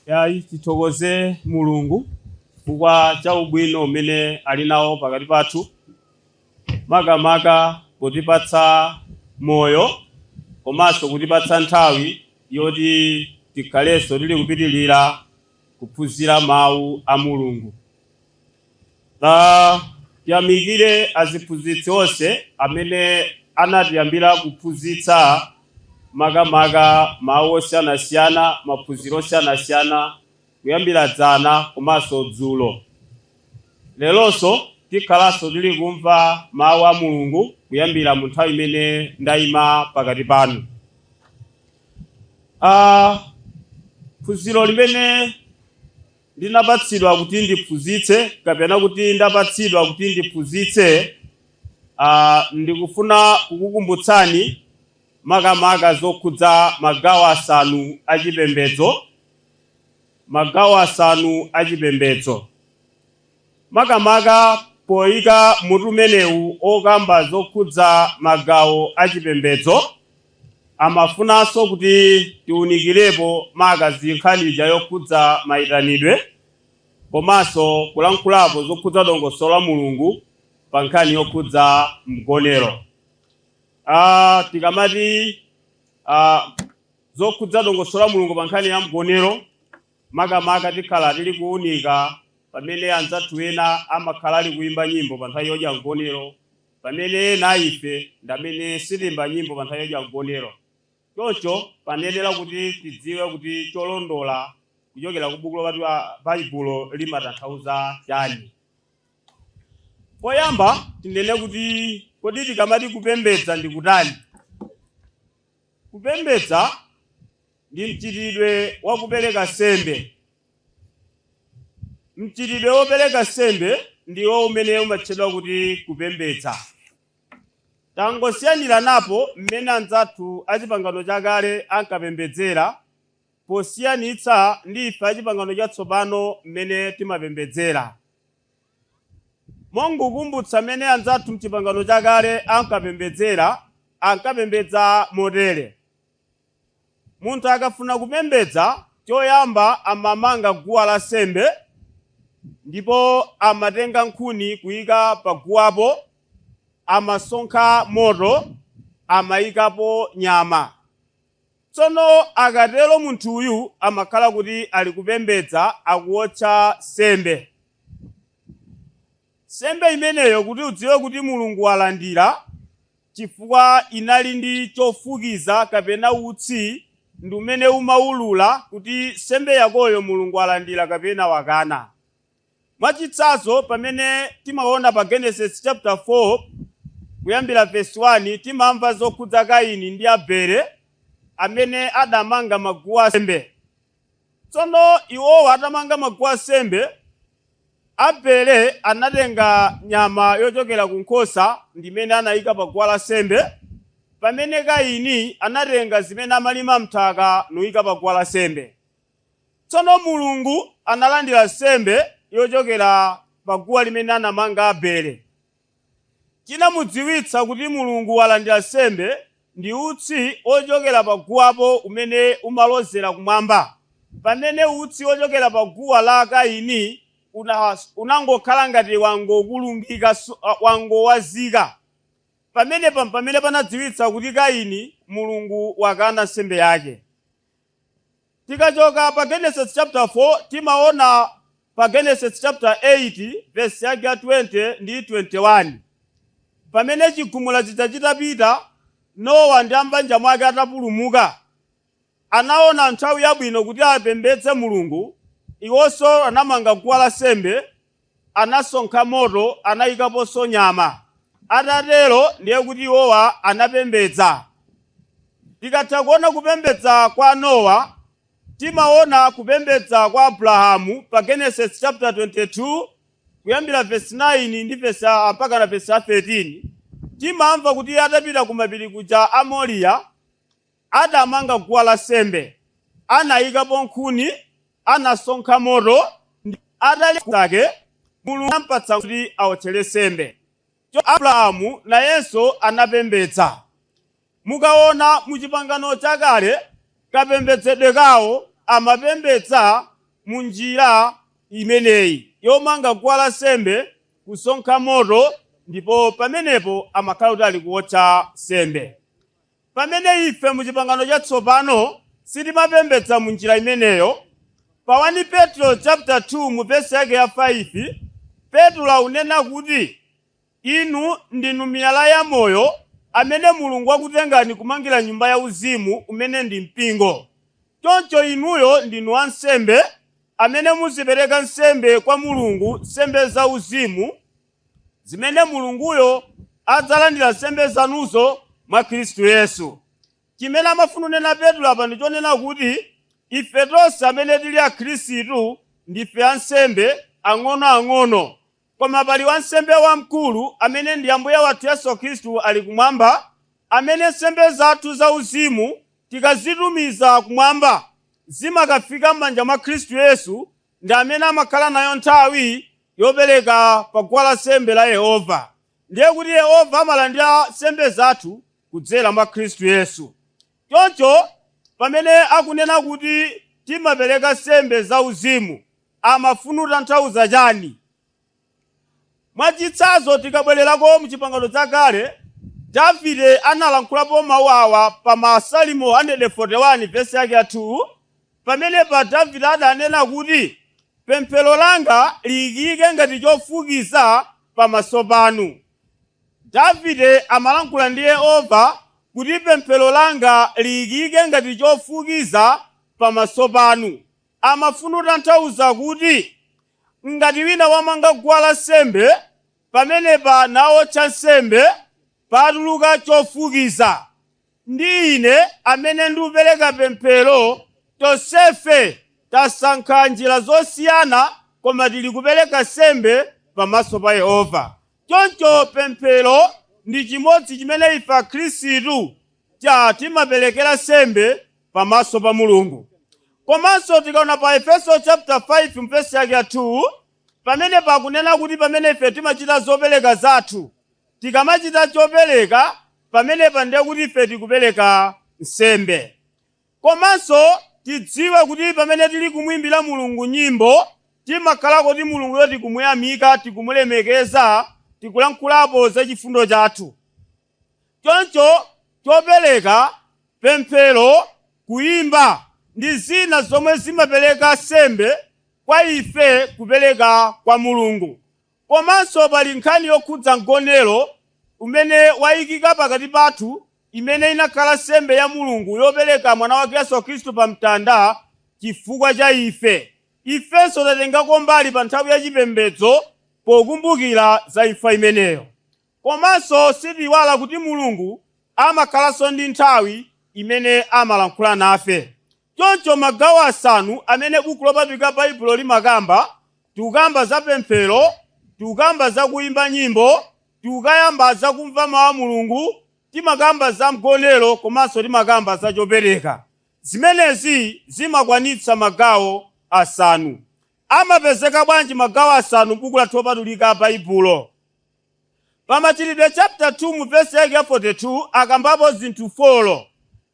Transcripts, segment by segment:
Yayi, tithokoze Mulungu chifukwa cha ubwino umene ali nawo pakati pathu, makamaka kutipatsa moyo komanso kutipatsa nthawi yoti tikhalenso tili kupitilira kuphunzira mawu a Mulungu. Tiyamikire aziphunzitsi onse amene anatiyambira kuphunzitsa makamaka mawu osiyanasiyana, maphunziro osiyanasiyana, kuyambira dzana komanso dzulo. Leronso tikhalanso tili kumva mawu a Mulungu kuyambira mu nthawi imene ndayima pakati panu. Phunziro limene ndinapatsidwa kuti ndiphunzitse, kapena kuti ndapatsidwa kuti ndiphunzitse, ndikufuna kukukumbutsani makamaka zokhudza magawo asanu achipembedzo. Magawo asanu achipembedzo, makamaka poyika mutu umenewu okamba zokhudza magawo achipembedzo, amafunanso kuti tiwunikirepo maka nkhani ija yokhudza mayitanidwe, komanso kulankhulapo zokhudza dongosolo la Mulungu pa nkhani yokhudza mgonero. Tikamati zokhudza dongosolo la Mulungu pa nkhani ya mgonero, makamaka tikhala tili kuwunika pamene anzathu ena amakhala ali kuyimba nyimbo pa nthawi yodya mgonero, pamene ena ife ndamene sitimba nyimbo pa nthawi yodya mgonero. Choncho panenera kuti tidziwe kuti cholondola kuchokera ku buku lopatulika Baibulo limatanthauza chani. Poyamba tinene kuti kodi tikamati kupembedza ndi kutani? Kupembedza ndi mchitidwe wa kupereka sembe. Mchitidwe wopereka sembe ndiwo umene umatchedwa kuti kupembedza. Tangosiyaniranapo mmene anzathu a Chipangano Chakale ankapembedzera, posiyanitsa ndi ife a Chipangano Chatsopano mmene timapembedzera. Mongokumbutsa mmene anzathu mchipangano chakale ankapembedzera, ankapembedza motere. Munthu akafuna kupembedza, choyamba amamanga guwa lansembe, ndipo amatenga nkhuni kuyika pa guwapo, amasonkha moto, amayikapo nyama. Tsono akatero munthuyu amakhala kuti ali kupembedza, akuwotcha sembe. Sembe imeneyo, kuti udziwe kuti Mulungu walandira, chifukwa inali ndi chofukiza kapena utsi, ndi umene umaulula kuti sembe yakoyo Mulungu alandira kapena wakana. Mwachitsanzo, pamene timaona pa Genesis chapter 4 kuyambira verse 1, timamva zokhudza Kaini ndi Abele amene adamanga maguwa asembe. Tsono iwowa atamanga maguwa asembe, Abele anatenga nyama yochokera ku nkhosa ndimene anayika pa guwa lansembe, pamene Kaini anatenga zimene amalima mthaka nuyika pa guwa lansembe. Tsono Mulungu analandira nsembe yochokera pa guwa limene anamanga Abele. Chinamudziwitsa kuti Mulungu walandira nsembe ndi utsi ochokera pa guwapo umene umalozera kumwamba, pamene utsi ochokera pa guwa la Kaini unangokhala ngati wangokulungika, wangowazika. Pamenepa pamene panadziwitsa kuti Kaini Mulungu wakana nsembe yake. Tikachoka pa Genesis chapter 4, timaona pa Genesis chapter 8 verse yake ya 20 ndi 21, pamene chigumula chija chitapita, Nowa ndi ambanja mwake atapulumuka, anaona nthawi yabwino kuti apembedze Mulungu. Iwonso anamanga guwa lansembe, anasonkha moto, anayikaponso nyama. Atatero ndiye kuti iwowa anapembedza. Tikatha kuona kupembedza kwa Nowa, timaona kupembedza kwa Abrahamu pa Genesis chapter 22 kuyambira verse 9 ndi verse mpaka na verse 13. Timamva kuti iye atapita kumapiri kuja a Moriya, adamanga guwa lansembe, anayikapo nkhuni, anasonkha moto. Atali Mulungu anampatsa kuti awotchere sembe. Abrahamu nayenso anapembedza. Mukaona mu Chipangano Chakale, kapembedzedwe kawo amapembedza mu njira imeneyi yomanga guwa lansembe, kusonkha moto, ndipo pamenepo amakhala kuti ali kuwotcha nsembe. Pamene ife mu Chipangano Chatsopano sitimapembedza mu njira imeneyo. Pa 1 Petro chapter 2 mu vesi yake ya 5, Petro akunena kuti inu ndinu miyala ya moyo amene Mulungu akutengani kumangira nyumba ya uzimu umene ndi mpingo. Choncho inuyo ndinu ansembe amene muzipereka nsembe kwa Mulungu, nsembe za uzimu zimene Mulunguyo adzalandira nsembe zanuzo mwa Khristu Yesu. Chimene amafuna kunena Petro apa ndi chonena kuti ife tonse amene tili akhristu ndife ansembe ang'onoang'ono, koma pali wansembe wamkulu amene ndi Ambuye wathu Yesu Khristu ali kumwamba, amene nsembe zathu za uzimu tikazitumiza kumwamba zimakafika m'manja mwa Khristu Yesu, ndi amene amakhala nayo nthawi yopereka pa guwa lansembe la Yehova. Ndiye kuti Yehova amalandira nsembe zathu kudzera mwa Khristu Yesu. Choncho pamene akunena kuti timapereka nsembe za uzimu, amafuna kutanthauza chani? Mwachitsanzo, tikabwererako mu Chipangano Chakale, Davide analankhulapo mawu awa pa Masalimo 141 vesi yake ya 2. Pamenepa Davide adanena kuti pemphero langa liyikike ngati chofukiza pamaso panu. Davide amalankhula ndi Yehova kuti pemphero langa liyikike ngati chofukiza pamaso panu. Amafuna kutanthauza kuti ngati wina wamanga guwa lansembe, pamenepa nawotcha nsembe, patuluka chofukiza, ndi ine amene ndikupereka pemphero, tonsefe tasankha njira zosiyana, koma tili kupereka nsembe pamaso pa Yehova. Choncho pemphero ndi chimodzi chimene ife akhristu timaperekera nsembe pamaso pa Mulungu. Komanso tikaona pa Efeso chapter 5 mvesi yake ya 2, pamene pakunena kuti pamene ife timachita zopereka zathu, tikamachita chopereka pamenepa ndiye kuti ife tikupereka nsembe. Komanso tidziwe kuti pamene tili kumwimbira Mulungu nyimbo, timakhala kuti Mulunguyo tikumuyamika, tikumulemekeza, tikulankhulapo za chifundo chathu. Choncho chopereka, pemphero, kuyimba ndi zina zomwe zimapereka nsembe kwa ife kupereka kwa Mulungu. Komanso pali nkhani yokhudza mgonero umene wayikika pakati pathu, imene inakhala nsembe ya Mulungu yopereka mwana wake Yesu Khristu pa mtanda chifukwa cha ife. Ifenso tatengako mbali pa nthawi ya chipembedzo pokumbukira za imfa imeneyo. Komanso sitiwala kuti Mulungu amakhalanso ndi nthawi imene amalankhula nafe. Choncho magawo asanu amene buku lopatulika Baibulo limakamba, tikukamba za pemphero, tikukamba za kuyimba nyimbo, tikukayamba za kumva mawu a Mulungu, timakamba za mgonero, komanso timakamba za chopereka. Zimenezi zimakwanitsa magawo asanu. Amapezeka bwanji magawo asanu buku lathu lopatulika Baibulo? Pa Machitidwe chapter 2 mu vesi yake ya 42 akambapo zinthu 4.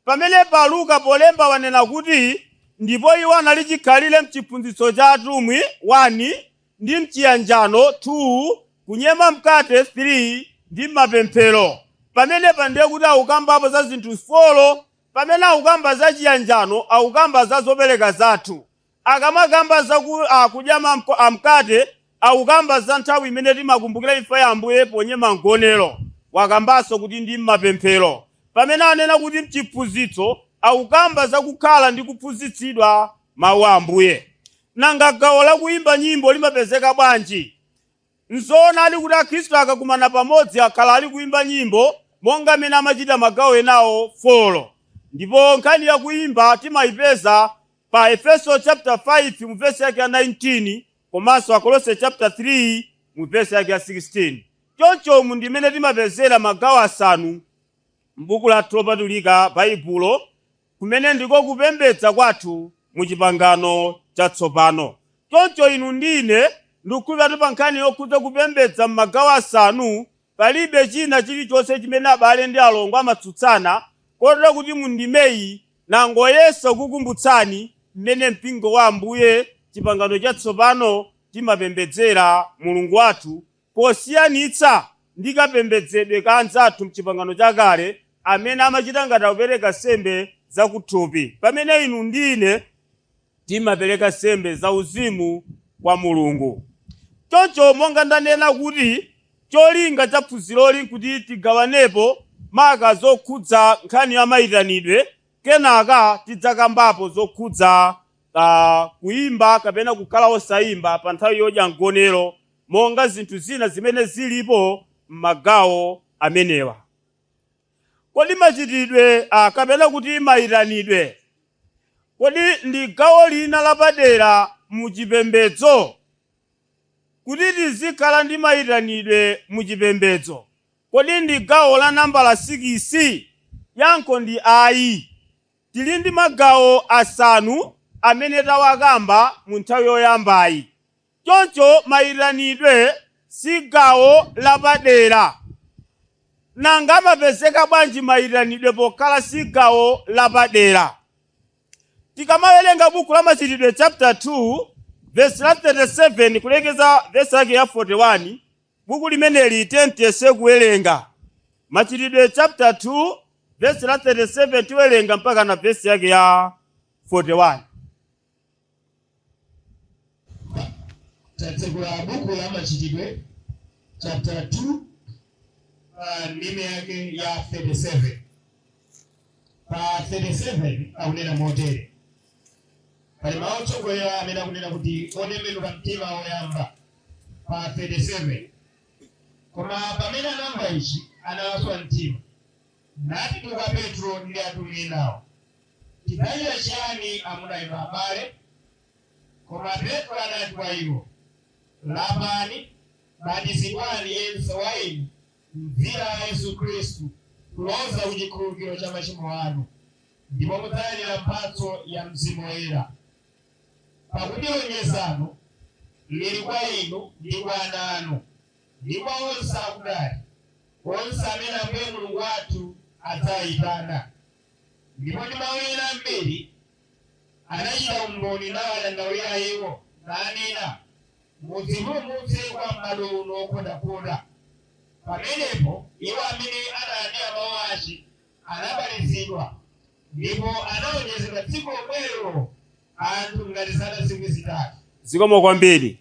Pamene pa Luka polemba wanena kuti ndipo iwo anali chikhalire mchiphunzitso cha atumwi 1 ndi mchiyanjano 2 kunyema mkate 3 ndi mapemphero. Pamenepa ndiye kuti akukambapo za zinthu 4. Pamene akukamba za chiyanjano, akukamba za zopereka zathu. Akamakamba za kudya mkate, akukamba za nthawi imene timakumbukira imfa ya Ambuye ponyema mgonero. Wakambanso kuti ndi mapemphero. Pamene anena kuti mchiphunzitso, akukamba za kukhala ndi kuphunzitsidwa mawu a Ambuye. Nanga gawo la kuyimba nyimbo limapezeka bwanji? Nzoonadi kuti akhristu akakumana pamodzi akhala ali kuyimba nyimbo monga mmene amachita magawo enawo 4. Ndipo nkhani ya kuyimba timayipeza pa Efeso chapter 5 mu vesi yake ya 19, komanso Akolose chapter 3 mu vesi yake ya 16. Choncho umu ndimene timapezera magawo asanu m'buku lathu lopatulika Baibulo, kumene ndiko kupembedza kwathu mu Chipangano Chatsopano. Choncho inu ndi ine ndikukhulupirira pa nkhani yokhudza kupembedza m'magawo asanu, palibe china chilichonse chimene abale ndi alongo amatsutsana, kotero kuti mu ndimeyi nangoyesa kukumbutsani mmene mpingo wa Ambuye Chipangano Chatsopano timapembedzera Mulungu wathu posiyanitsa ndi kapembedzedwe ka anzathu mchipangano chakale amene amachita ngati akupereka sembe zakuthupi, pamene inu ndi ine timapereka sembe zauzimu kwa Mulungu. Choncho monga ndanena kuti cholinga cha phunziroli nkuti tigawanepo maka zokhudza nkhani ya mayitanidwe, kenaka tidzakambapo zokhudza kuimba kapena kukhala osayimba pa nthawi yodya mgonero, monga zinthu zina zimene zilipo m'magawo amenewa. Kodi machitidwe kapena kuti mayitanidwe, kodi ndi gawo lina lapadera muchipembedzo? Kuti tizikhala ndi mayitanidwe muchipembedzo, kodi ndi gawo la nambala 6? Yankho ndi ayi. Tili ndi magawo asanu amene tawakamba mu nthawi yoyambayi. Choncho mayitanidwe si gawo lapadera. Nanga amapezeka bwanji mayitanidwe pokhala si gawo lapadera? Tikamawerenga buku la Machitidwe chapter 2 verse la 37 kulekeza verse yake ya 41, buku limeneli tiyese kuwerenga. Machitidwe chapter 2 verse la 37 tiwerenga mpaka na verse yake ya 41. Tatsekula buku la Machitidwe chapter 2 pa ndime yake ya 37. Pa 37 akunena motere. Pali mawu otsogolera amene akunena kuti otembenuka mtima oyamba. Pa 37, koma pamene anamva ichi anawaswa mtima, nati kwa Petro ndi atumwi enawo, tidzachita chiyani amuna inu abale? Koma Petro anati kwa iwo, lapani, batizidwani yense wa inu m'dzina la Yesu Khristu kuloza ku chikhululukiro cha machimo anu, ndipo mudzalandira mphatso ya Mzimu Woyera. Pakuti lonjezano lili kwa inu ndi kwa ana anu, ndi kwa onse akutali, onse amene Ambuye Mulungu wathu adzawayitana. Ndipo ndi mawu ena ambiri anachita umboni nawadandaulira iwo, nanena, mudzipulumutse kwa m'badwo uno wokhotakhota. Pamenepo iwo amene analandira mawu ace anabatizidwa, ndipo anawonjezedwa tsiku lomwelo anthu ngati 3,000. Zikomo kwambiri.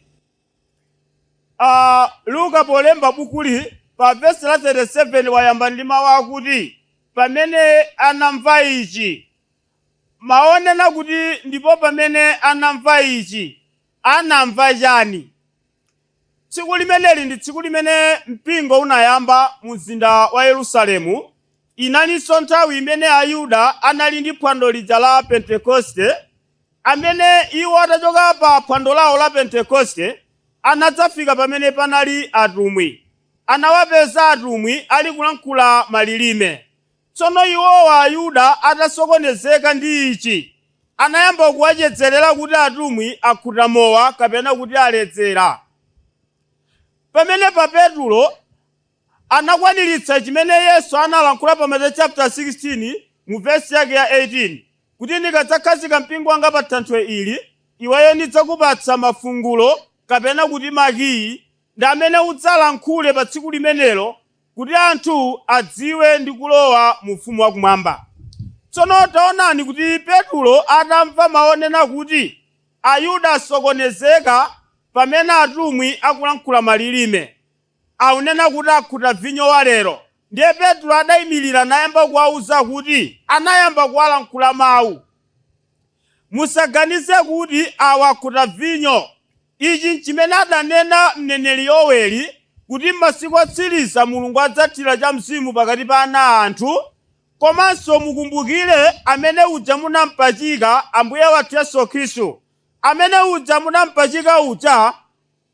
Luka polemba bukuli pa vesi la 37 wayamba ndi mawu akuti pamene anamva ichi. Maonena kuti ndipo pamene anamva ichi, anamva chani? Tsiku limeneli ndi tsiku limene mpingo unayamba mu mzinda wa Yerusalemu. Inalinso nthawi imene Ayuda anali ndi phwando lija la Pentekoste, amene iwo atachoka pa phwando lawo la Pentekoste anadzafika pamene panali atumwi. Anawapeza atumwi ali kulankhula malilime. Tsono iwowa Ayuda atasokonezeka ndi ichi, anayamba kuwachedzerera kuti atumwi akhuta mowa kapena kuti aledzera. Pamene pa Petulo anakwaniritsa chimene Yesu analankhula pa Mateyu chapter 16 mu vesi yake ya 18, kuti ndikadzakhazika mpingo wanga pa thanthwe ili, iweyo ndidzakupatsa mafungulo kapena kuti makiyi, ndi amene udzalankhule pa tsiku limenelo kuti anthu adziwe ndi kulowa mu ufumu wakumwamba. Tsono taonani kuti Petulo atamva maonena kuti Ayuda asokonezeka pamene atumwi akulankhula malilime, akunena kuti akhuta vinyo wa lero. Ndiye Petro adayimirira nayamba kuwawuza kuti, anayamba kuwalankhula mawu, musaganize kuti awa akhuta vinyo. Ichi nchimene adanena mneneri Yoweli kuti m'masiku otsiriza Mulungu adzathira cha mzimu pakati pa ana anthu. Komanso mukumbukire amene uja munampachika, Ambuye wathu Yesu Khristu, amene uja munampachika uja,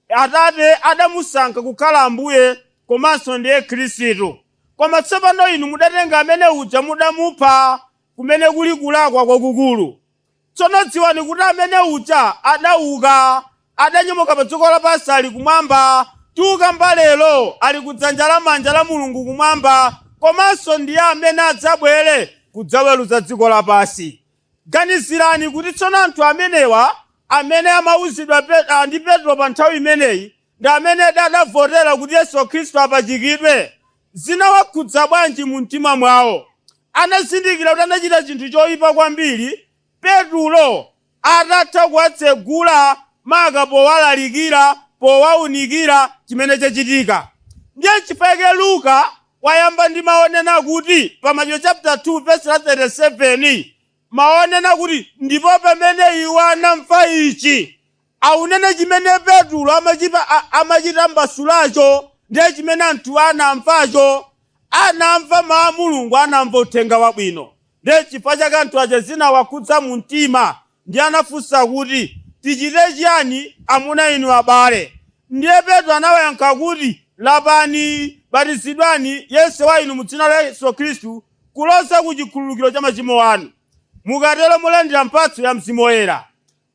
Atate adamusankha kukhala Ambuye komanso ndiye Khristu. Koma tsopano inu mudatenga amene uja mudamupha, kumene kuli kulakwa kwakukulu. Tsono dziwani kuti amene uja adauka, adanyamuka pa dziko lapansi ali kumwamba, tikukamba lero ali kudzanja lamanja la Mulungu kumwamba, komanso ndiye amene adzabwere kudzaweruza dziko lapansi. Ganizirani kuti tsono anthu amenewa Amene amauzidwa ndi Petro pa nthawi imeneyi ndi amene adavotera kuti Yesu Khristu apachikidwe, zinawakhudza bwanji mu mtima mwawo? Anazindikira kuti anachita chinthu choyipa kwambiri Petulo atatha kuwatsegula maka powalalikira, powaunikira chimene chachitika. Ndiye chifukwa Luka wayamba ndi maonena kuti pa Machitidwe chapter 2 verse la 37, maonena kuti ndipo pamene iwo anamva ichi, aunene chimene Petulo amachitambasulacho, ndiye chimene anthu anamvacho. Anamva mawu a Mulungu, anamva uthenga wabwino. Ndiye chifukwa chake anthu aja zinawakhudza mu mtima, ndiye anafunsa kuti, tichite chiyani amuna inu abale? Ndiye Petro anawayankha kuti, lapani, batizidwani yense wa inu mu dzina la Yesu Khristu kuloza ku chikhululukiro cha machimo anu, mukatero mulandira mphatso ya Mzimu Woyera.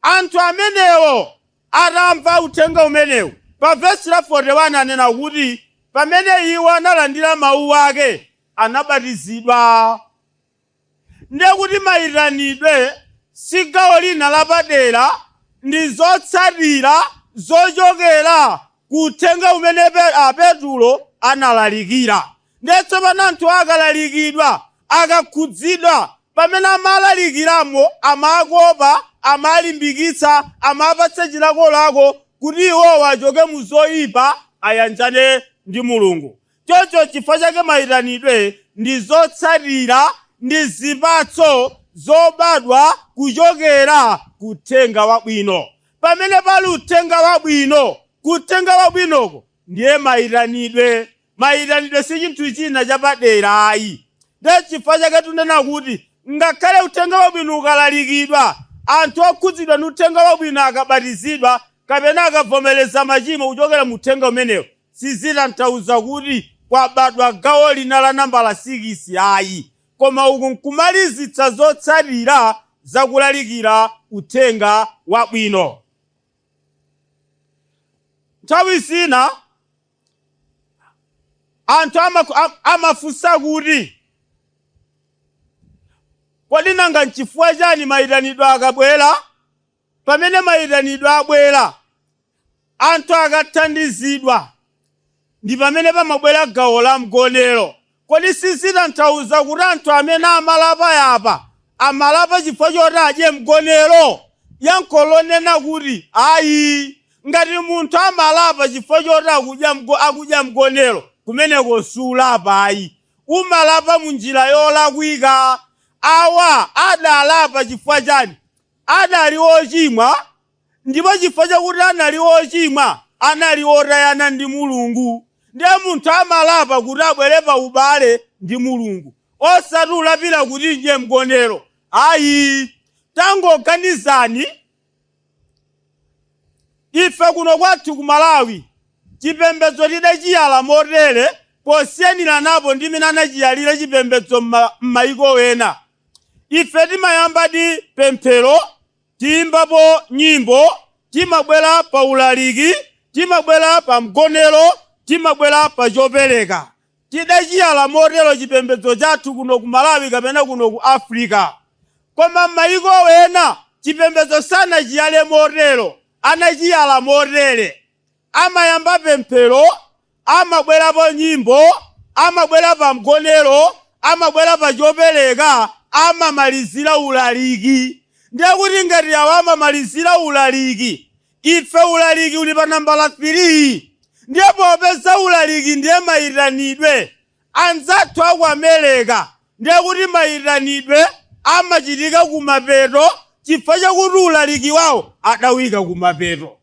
Anthu amenewo atamva uthenga umenewu, pa vesi la 41 anena kuti pamene iwo analandira mawu ake anabatizidwa. Ndiye kuti mayitanidwe si gawo lina lapadera, ndi zotsatira zochokera ku uthenga umene Petulo analalikira. Ndiye tsopano anthu akalalikidwa, akakhudzidwa, pamene amalalikiramo amakopa, amalimbikitsa, amapatsa chilakolako kuti iwowo achoke mu zoyipa ayanjane ndi Mulungu. Choncho chifukwa chake mayitanidwe ndi zotsatira, ndi zipatso zobadwa kuchokera ku uthenga wabwino. Pamene pali uthenga wabwino, ku uthenga wabwinoko ndiye mayitanidwe. Mayitanidwe si chinthu china chapadera ayi. Ndiye chifukwa chake tunena kuti ngakhale uthenga wabwino ukalalikidwa, anthu okhudzidwa ndi uthenga wabwino akabatizidwa kapena akavomereza machimo kuchokera mu uthenga umenewo, sizitanthauza kuti kwabadwa gawo lina la nambala 6 ayi, koma uku nkumalizitsa zotsatira zakulalikira uthenga wabwino. Nthawi zina anthu amafunsa kuti, kodi nanga nchifukwa chani mayitanidwe akabwera? Pamene mayitanidwe abwera, anthu akathandizidwa, ndi pamene pamabwera gawo la mgonero. Kodi sizitanthauza kuti anthu amene amalapa yapa amalapa chifukwa choti adye mgonero? Yankho lonena kuti ayi. Ngati munthu amalapa chifukwa choti akudya mgonero, kumeneko sulapa ayi, umalapa munjira yolakwika. Awa adalapa chifukwa chani? Adali ochimwa, ndipo chifukwa chakuti anali ochimwa anali otayana ndi Mulungu. Ndiye munthu amalapa kuti abwere pa ubale ndi Mulungu, osati ulapira kuti ndye mgonero ayi. Tangoganizani, ife kuno kwathu ku Malawi chipembedzo tidachiyala motere posiyaniranapo ndi mmene anachiyalira chipembedzo m'mayiko ena. Ife timayamba ndi pemphero, tiyimbapo nyimbo, timabwera pa ulaliki, timabwera pa mgonero, timabwera pa chopereka. Tidachiyala motero chipembedzo chathu kuno ku Malawi kapena kuno ku Africa. Koma m'mayiko ena chipembedzo sanachiyale motero, anachiyala motere. Amayamba pemphero, amabwerapo nyimbo, amabwera pa mgonero, amabwera pa chopereka, amamalizira ulaliki. Ndiye kuti ngati awo amamalizira ulaliki, ife ulaliki uli pa nambala 3. Ndiye popeza ulaliki ndiye mayitanidwe, anzathu aku America ndiye kuti mayitanidwe amachitika kumapeto chifukwa chakuti ulaliki wawo adawika kumapeto.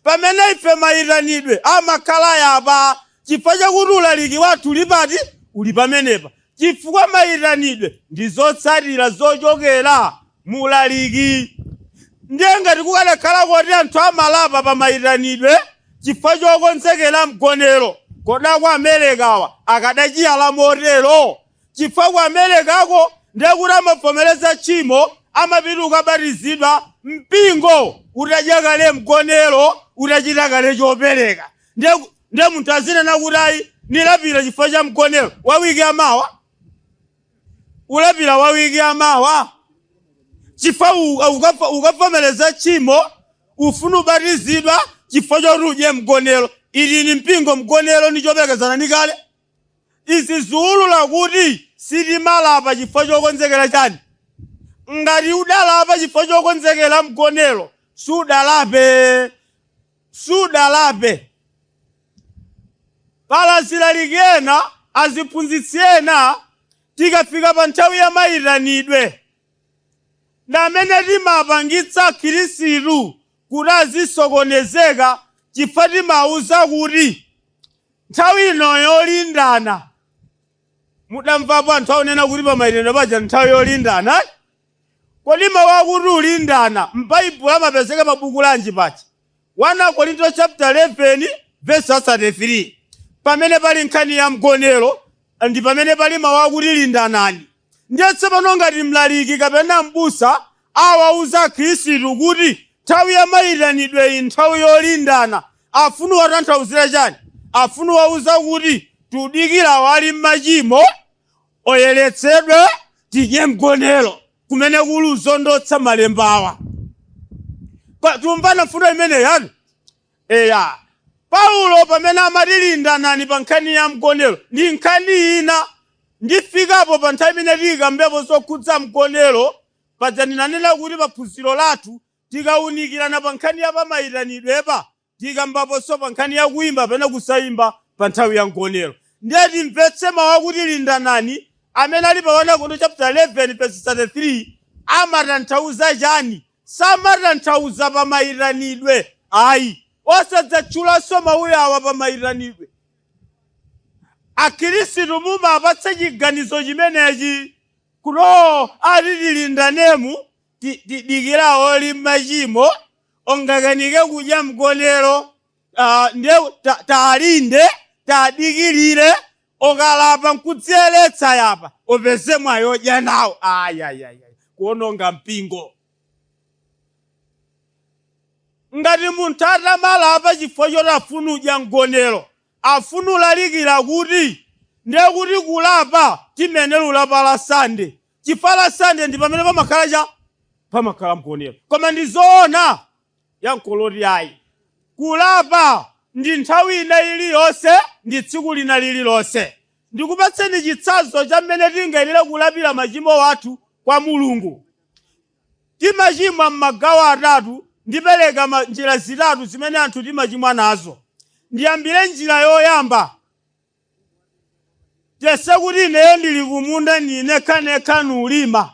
Pamene ife mayitanidwe amakhala yapa chifukwa chakuti ulaliki wathu uli pati? Uli pamenepa. Chifukwa mayitanidwe ndi zotsatira zochokera mu ulaliki. Ndiye ngati kukanakhala kuti anthu amalapa pa mayitanidwe chifukwa chokonzekera mgonero, kodi aku Amerikawa akadachiyala motero? Chifukwa ku Amerikako ndiye kuti amavomereza tchimo, amapita kukabatizidwa, mpingo utadya kale mgonero, utachita kale chopereka. Ndiye munthu azinena kuti ayi, nilapira chifukwa cha mgonero wa wiki yamawa. Ulapira wa wiki yamawa chifukwa ukavomereza tchimo, Ufuna ubatizidwa chifukwa choti udye mgonero. Ili ni mpingo, mgonero ndi choperekezana ndi kale. Izi ziulula kuti sitimalapa chifukwa chokonzekera chani. Ngati udalapa chifukwa chokonzekera mgonero, sudalape, sudalape. Pala azilaliki ena, aziphunzitsi ena, tikafika pa nthawi ya mayitanidwe, ndi amene timapangitsa Khristu kuti azisokonezeka, chifukwa timauza kuti nthawi ino yolindana. Mudamvapo anthu akunena kuti pamayitanidwe paja nthawi yolindana? Kodi mawu akuti ulindana m'Baibulo amapezeka pa buku lanji paja? 1 Korinto chapter 11 verse 33, pamene pali nkhani ya mgonero ndi pamene pali mawu akuti lindanani. Ndiye tsopano ngati mlaliki kapena mbusa awauza Khristu kuti nthawi ya mayitanidwe iyi nthawi yolindana, afunu watanthauzira chani? Afunu wauza kuti tudikira wali m'machimo oyeretsedwe tidye mgonero, kumene kuli uzondotsa malembawa. Tumvana mfundo imeneyi yani? Eya, Paulo pamene amati lindanani pa nkhani ya mgonero ndi nkhani ina. Ndifikapo pa nthawi imene tikambepo zokhudza mgonero. Paja ndinanena kuti pa phunziro lathu tikawunikirana pa nkhani ya pamayitanidwepa, tikambaponso pa nkhani ya kuyimba pena kusayimba pa nthawi ya mgonero. Ndiye timvetse mawu akuti lindanani amene ali pa 1 Korinto chapter 11 verse 33 amatanthauza chani. Samatanthauza pamayitanidwe ayi. Osadzatchulanso mawu awa pamayitanidwe. Akhristu mumapatsa chiganizo chimenechi kuti ati tilindanemu, tidikira oli machimo ongakanike kudya mgonero, ndiye talinde, tadikirire okalapa nkudziyeretsa yapa upeze mwayi odya nawo. Ayayaya, kuononga mpingo. Ngati munthu atamalapa chifukwa choti afuna udya mgonero, afuna ulalikira kuti ndiye kuti kulapa timene lulapa la Sande, chifukwa la Sande ndi pamene pamakhala cha pamakhala mgonero. Koma ndi zoona? Yankoloti ayi. Kulapa ndi nthawi ina iliyonse ndi tsiku lina lililonse. Ndikupatseni chitsanzo cha mmene tingayenera kulapira machimo athu kwa Mulungu. Timachimwa m'magawo atatu. Ndipereka njira zitatu zimene anthu timachimwa nazo. Ndiyambire njira yoyamba. Tese kuti ineyo ndili kumunda ndinekhanekha nulima,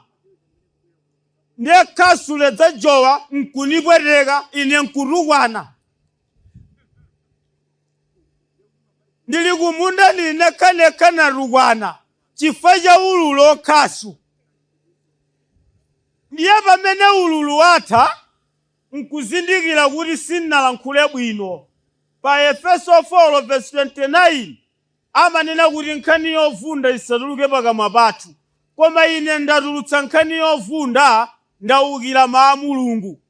ndiye khasu ledzajowa nkunipweteka ine nkutukwana. Ndili kumunda ndinekhanekha natukwana chifukwa cha ululu okhasu. Ndiye pamene ululu watha nkuzindikira kuti sindinalankhule bwino. Pa Efeso 4 verse 29 amanena kuti nkhani yovunda isatuluke pakamwa pathu, koma ine ndatulutsa nkhani yovunda, ndawukira mawu a Mulungu.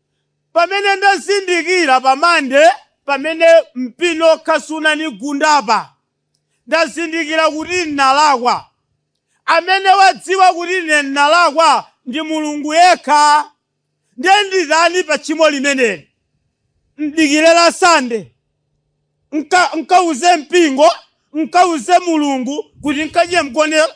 Pamene ndazindikira pamande pamene mpini okhasu unanigundapa, ndazindikira kuti ndinalakwa. Amene wadziwa kuti ine ndinalakwa ndi Mulungu yekha. Ndiye nditani pa tchimo limeneli? Mdikire la Sande, nkauze mpingo, nkauze Mulungu kuti nkadye mgonero?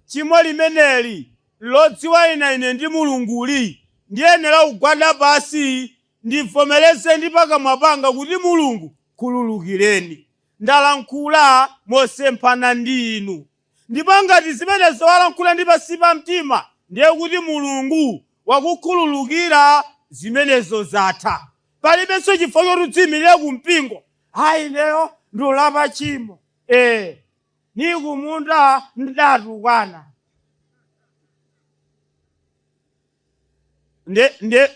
Tchimo limeneli lodziwa ine ine ndi Mulunguli, ndiyenera kugwada pasi ndivomereze ndi pakamwa panga kuti Mulungu khululukireni, ndalankhula mosemphana ndi inu. Ndipo ngati zimenezo walankhula ndi pansi pa mtima, ndiye kuti Mulungu wakukhululukira, zimenezo zatha. Palibenso chifukwa choti udziyimirire ku mpingo, ayi ineyo ndulapa tchimo, ni kumunda ndatukwana.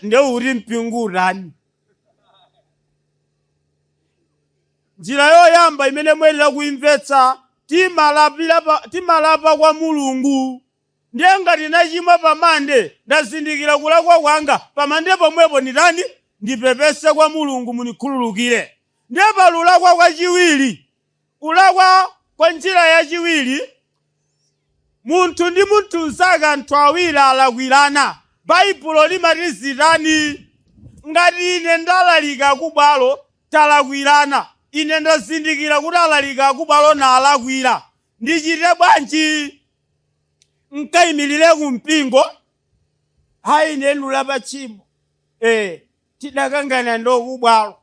Nde uri mpingo utani? Njira yoyamba imene muyenera kuimvetsa, timalapa kwa Mulungu. Ndiye ngati nachimwa pamande, ndazindikira kulakwa kwanga, pamande pomwepo nditani? Ndipepese kwa Mulungu, munikhululukire. Ndiye palulakwa kwachiwiri, kulakwa kwa njira yachiwiri, munthu ndi munthu mnzake, anthu awiri alakwirana. Baibulo limati zitani? Ngati ine ndalalika kubwalo, talakwirana, ine ndazindikira kuti alalika kubwalo nalakwira, ndichite bwanji? Nkayimirire kumpingo, hayi, ine ndulapa tchimo, tidakangana ndokubwalo,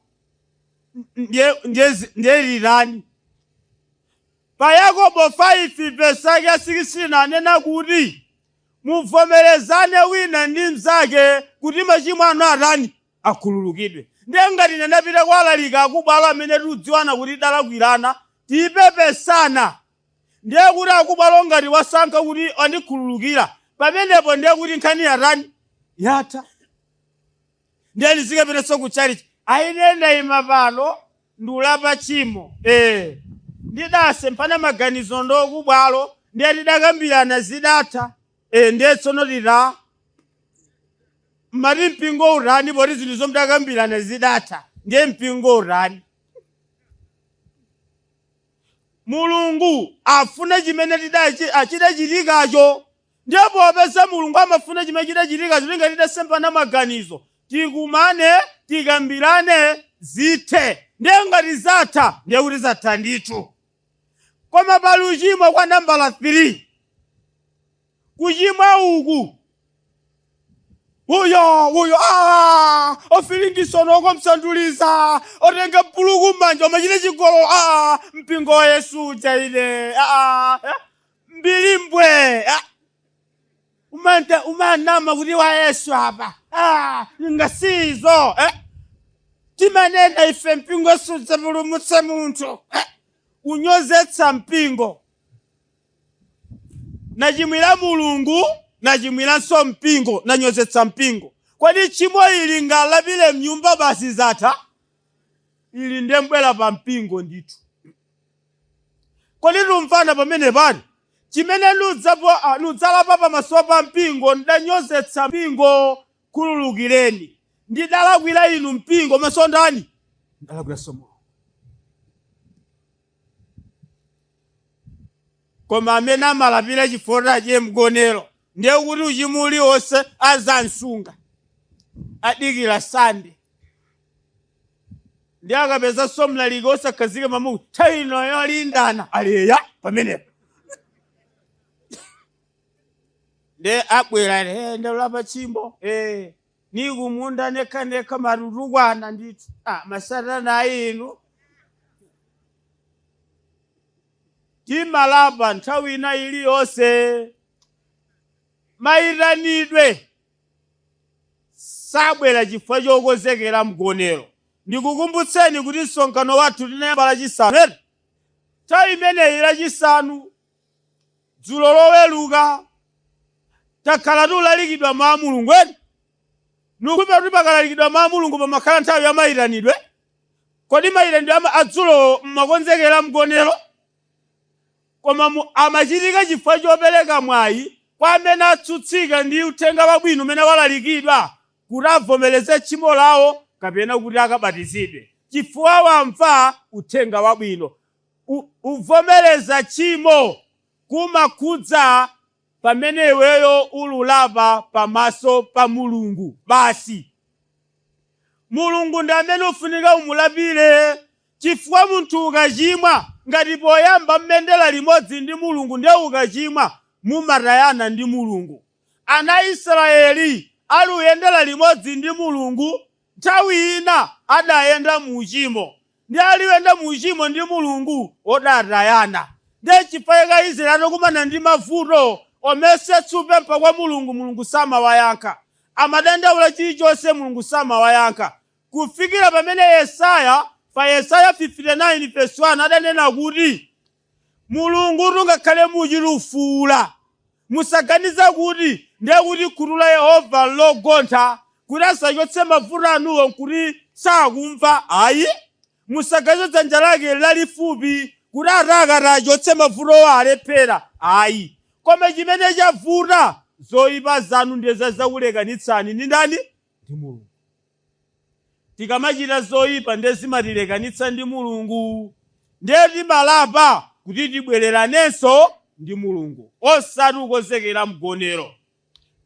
ndiye lirani. Pa Yakobo 5 vesi yake ya 16 anena kuti muvomerezane wina ndi mnzake kuti machimo anu atani? Akhululukidwe. Ndiye ngati ine ndapita kwa alaliki akubwalo amene tikudziwana kuti tidalakwirana, tipepesana, ndiye kuti akubwalo ngati wasankha kuti andikhululukira, pamenepo ndiye kuti nkhani yatani? Yatha. Ndiye ndizikapitanso ku chalichi, aine ndayima pano ndulapa tchimo, ndidasemphana maganizo ndokubwalo, ndiye tidakambirana zidatha, ndiye tsono tita mati mpingo utani? Poti zinthu zomudakambirana zidatha, ndiye mpingo utani? Mulungu afuna chimene chidachitikacho. Ndiye popeza Mulungu amafuna chimene chidachitikacho, tinga tidasemphana maganizo, tikumane, tikambirane, zithe. Ndiye ngati zatha, ndiye kuti zatha ndithu. Koma pali uchimo kwa nambala 3. Kuchimwa uku, uyo uyo ofilingisoni okomsanduliza, otenga buluku m'manja, omachita chigolo, mpingo wa Yesu uja ine, mbilimbwe, umanama kuti wa Yesu apa, ngasizo, timanena ife mpingo sudzapulumutsa munthu, unyozetsa mpingo. Nachimwira Mulungu, nachimwiranso mpingo, nanyozetsa mpingo. Kodi tchimo ili ngalapire mnyumba basi zatha? Ili ndiye mbwera pa mpingo ndithu. Kodi tumvana pamene pali chimene nudzalapa pamaso pa mpingo? Ndanyozetsa mpingo, khululukireni, ndidalakwira inu mpingo, maso ndani? Ndalakwira somo. Koma amene amalapira chifukwa chake mgonero, ndiye kuti uchimo uliwonse azansunga, adikira Sande, ndi akapeza somlaliki osakhazika mamuku nthawi ino yolindana aliya pamenepo, ndi abwera, ndalapa tchimo, nikumunda nekha nekha matutukwana ndithu, masatana inu. Timalapa nthawi ina iliyonse. Mayitanidwe sabwera chifukwa chokonzekera mgonero. Ndikukumbutseni kuti msonkhano wathu tinayamba Lachisanu. Nthawi imeneyi Lachisanu dzulo loweruka takhala tulalikidwa mawu a Mulungu eni. Nukupa kuti pakalalikidwa mawu a Mulungu pamakhala nthawi ya mayitanidwe. Kodi mayitanidwe adzulo mmakonzekera mgonero? Koma amachitika chifukwa chopereka mwayi kwa amene atsutsika ndi uthenga wabwino umene walalikidwa kuti avomereze tchimo lawo kapena kuti akabatizidwe, chifukwa wamva uthenga wabwino. Uvomereza tchimo kumakhudza pamene iweyo ululapa pamaso pa Mulungu basi. Mulungu ndi amene ufunika umulapire, chifukwa munthu ukachimwa, ngati poyamba mmendera limodzi ndi Mulungu, ndiye ukachimwa mumatayana ndi Mulungu. Ana Israeli aluyendera limodzi ndi Mulungu, nthawi ina adayenda mu uchimo, ndi aliyenda mu uchimo ndi Mulungu odatayana. Ndiye chifukwa cha Israeli atakumana ndi mavuto omese tsupempha kwa Mulungu, Mulungu samawayankha. Amadandaula chilichonse, Mulungu samawayankha, kufikira pamene Yesaya pa Yesaya 59 verse 1 adanena kuti Mulungu tungakhale muchilufuula, musaganiza kuti ndiye kuti khutu la Yehova logontha kuti asachotse mavuto anuwo nkuti sakumva. Ayi, musaganize dzanja lake lalifupi kuti atakati achotse mavutowo alephera. Ayi, koma chimene chavuta, zoyipa zanu ndiye zakulekanitsani ndi ndani? Ndi Mulungu. Tikamachita zoyipa ndiye zimatilekanitsa ndi Mulungu, ndiye timalapa kuti tibwereranenso ndi Mulungu, osati kukonzekera mgonero.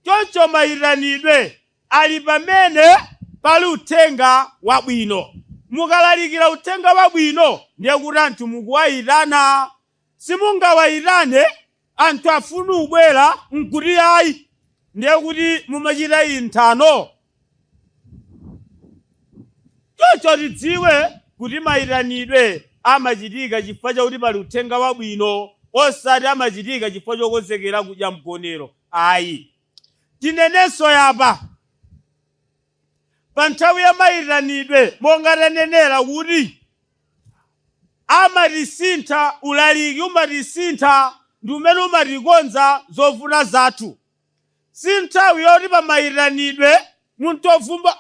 Choncho mayitanidwe ali pamene pali uthenga wabwino. Mukalalikira uthenga wabwino ndiye kuti anthu mukuwayitana. Simungawayitane anthu afuna ubwera nkuti ayi, ndiye kuti mumachita inthano. Choncho tidziwe kuti mayitanidwe amachitika chifukwa chakuti pali uthenga wabwino, osati amachitika chifukwa chokonzekera kudya mgonero ayi. Tinenenso yapa pa nthawi ya mayitanidwe, monga tanenera kuti amatisintha, ulaliki umatisintha ndi umene umatikonza zovuta zathu. Si nthawi yoti pa mayitanidwe munthu ovumba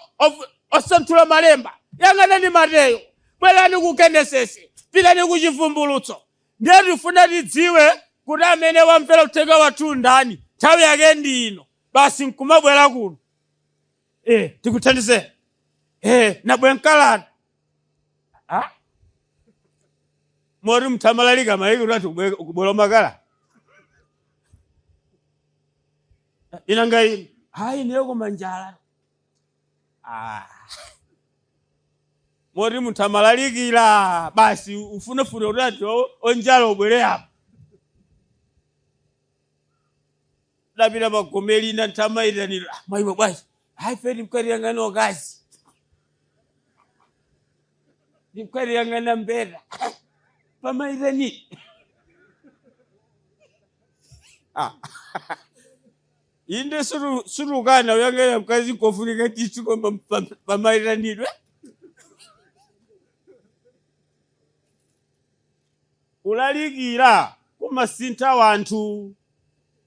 osanthula malemba, yang'anani Mateyo, bwerani ku Genesis, pitani ku Chivumbulutso. Ndiye tifuna tidziwe kuti amene wamvera uthenga wathu ndani, nthawi yake ndi ino, basi nkumabwera kuno, tikuthandizeni, nabwe mkalata. Ah? Moti mthamalalika maiki kuti anthu kubwera makala inanga ine hayi niyo koma njala. Ah. Moti munthu amalalikira basi ufunefune kuti anthu onjala ubwere apa. Dapita pagome lina ntamayitanira mwayiwe bwaji, hayi feti mkaliyang'ana okazi ndimkaliyang'ana mbeta pamayitanira. Ah. Inde sulukana uyang'ana mkazi nkofunika tithu koma pamayitanidwe. Kulalikira kumasintha wanthu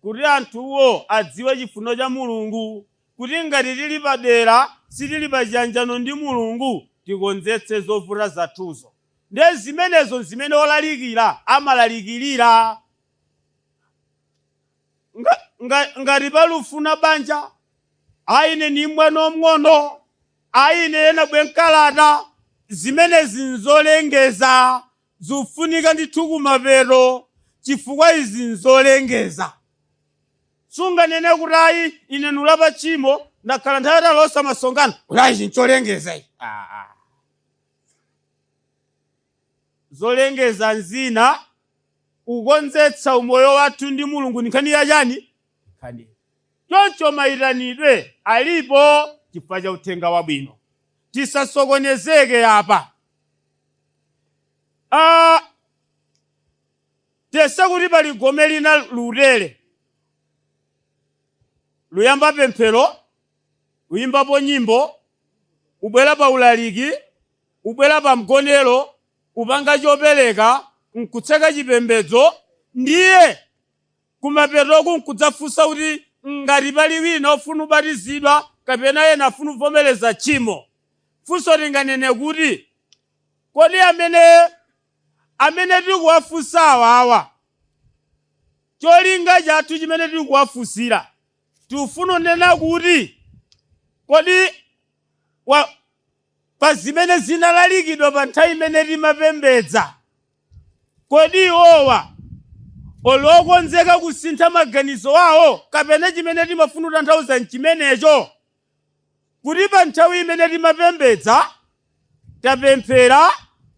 kuti anthuwo adziwe chifuno cha Mulungu, kuti ngati tili padera sitili pachiyanjano ndi Mulungu, tikonzetse zovuta zathuzo. Ndiye zimenezo zimene olalikira amalalikirira. Ngati palufuna banja, aine ni mwana omng'ono, aine ena bwenkalata, zimenezi nzolengeza, zufunika ndithu kumapeto, chifukwa izi nzolengeza. Sunganene kuti ayi ine nulapa tchimo ndakhala nthawi yatali osamasonkhana, kuti ayi chincholengeza ichi. Zolengeza nzina, kukonzetsa umoyo wathu ndi Mulungu ni nkhani yachani? Nkhani. Choncho mayitanidwe alipo chifukwa cha uthenga wabwino. Tisasokonezeke apa. Tese kuti pali gome lina lutere luyamba pemphero, uyimbapo nyimbo, ubwera pa ulaliki, ubwera pa mgonero, upanga chopereka, nkutseka chipembedzo, ndiye kumapetoku nkudzafunsa kuti ngati pali wina ofuna ubatizidwa kapena ena afuna uvomereza tchimo. Funso linganene kuti kodi amene tikuwafunsa awawa, cholinga chathu chimene tikuwafunsira tikufuna kunena kuti kodi pa zimene zinalalikidwa pa nthawi imene timapembedza, kodi iwowa olokonzeka kusintha maganizo awo, kapena chimene timafuna kutanthauza nchimenecho kuti pa nthawi imene timapembedza tapemphera,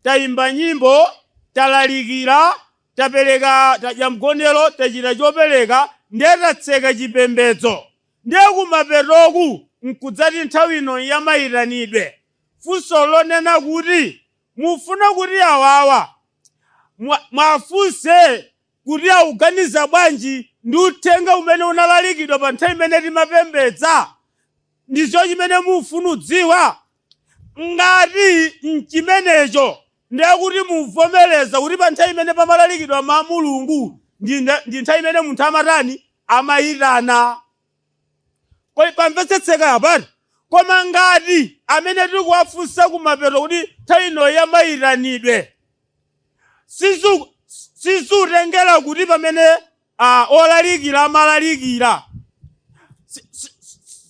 tayimba nyimbo, talalikira, tapereka, tadya mgonero, tachita chopereka, ndiye tatseka chipembedzo, ndiye kumapetoku nkudzati nthawi ino yamayitanidwe. Funso lonena kuti mufuna kuti awawa mwafunse kuti auganiza bwanji ndi uthenga umene unalalikidwa pa nthawi imene timapembedza, ndicho chimene mufuna udziwa. Ngati nchimenecho, ndiye kuti muvomereza kuti pa nthawi imene pamalalikidwa ma Mulungu ndi nthawi imene munthu amatani, amayitana. Kodi pamvetsetseka apati? Koma ngati amene tikuwafunsa kumapeto kuti nthawi ino yamayitanidwe sizutengera kuti pamene olalikira amalalikira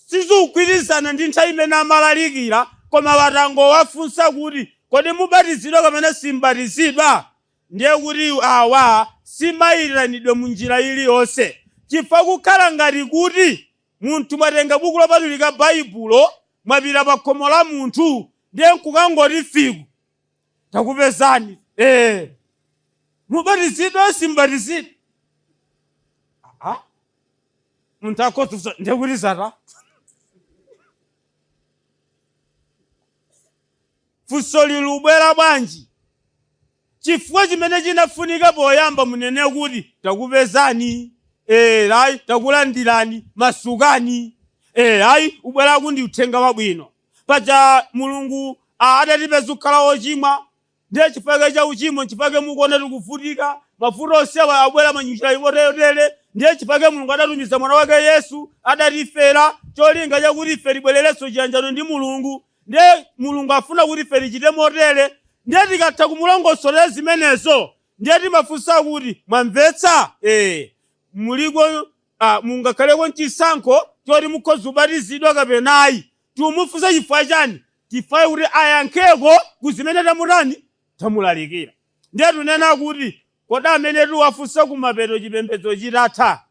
sizugwirizana ndi nthawi imene amalalikira, koma watangowafunsa kuti kodi mubatizidwa kapena simbatizidwa, ndiye kuti awa simayitanidwe mu njira iliyonse, chifukwa kukhala ngati kuti Munthu mwatenga buku lopatulika Baibulo, mwapita pa khomo la munthu, ndiye nkukangoti fiku, takupezani. Mubatizidwa simbatizidwa? Ah? Munthu akhoza ndiye kuti zata. Funso lilubwera bwanji? Chifukwa chimene chinafunika poyamba munene kuti takupezani, ayi takulandirani, masukani, ayi ubweraku ndi uthenga wabwino. Paja Mulungu adatipeza kukhala ochimwa, ndiye chifukwa cha uchimo nchifukwa mukuona tikuvutika, mavuto onsewa abwera mwanjira yotere, ndiye chifukwa Mulungu adatumiza mwana wake Yesu, adatifera cholinga chakuti ife tibwererenso chiyanjano ndi Mulungu. Ndiye Mulungu afuna kuti ife tichite motere. Ndiye tikatha kumulongosolera zimenezo, ndiye timafunsa kuti mwamvetsa? Muliko, mungakhaleko mchisankho choti mukhoza kubatizidwa kapena ayi. Timufunsa chifukwa chani? Chifukwa kuti ayankheko ku zimene tamutani? Tamulalikira. Ndiye tunena kuti kodi amene tiwafunsa kumapeto chipembedzo chitatha,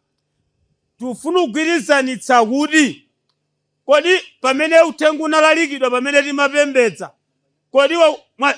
tifuna kugwirizanitsa kuti kodi pamene uthenga unalalikidwa pamene timapembedza, kodi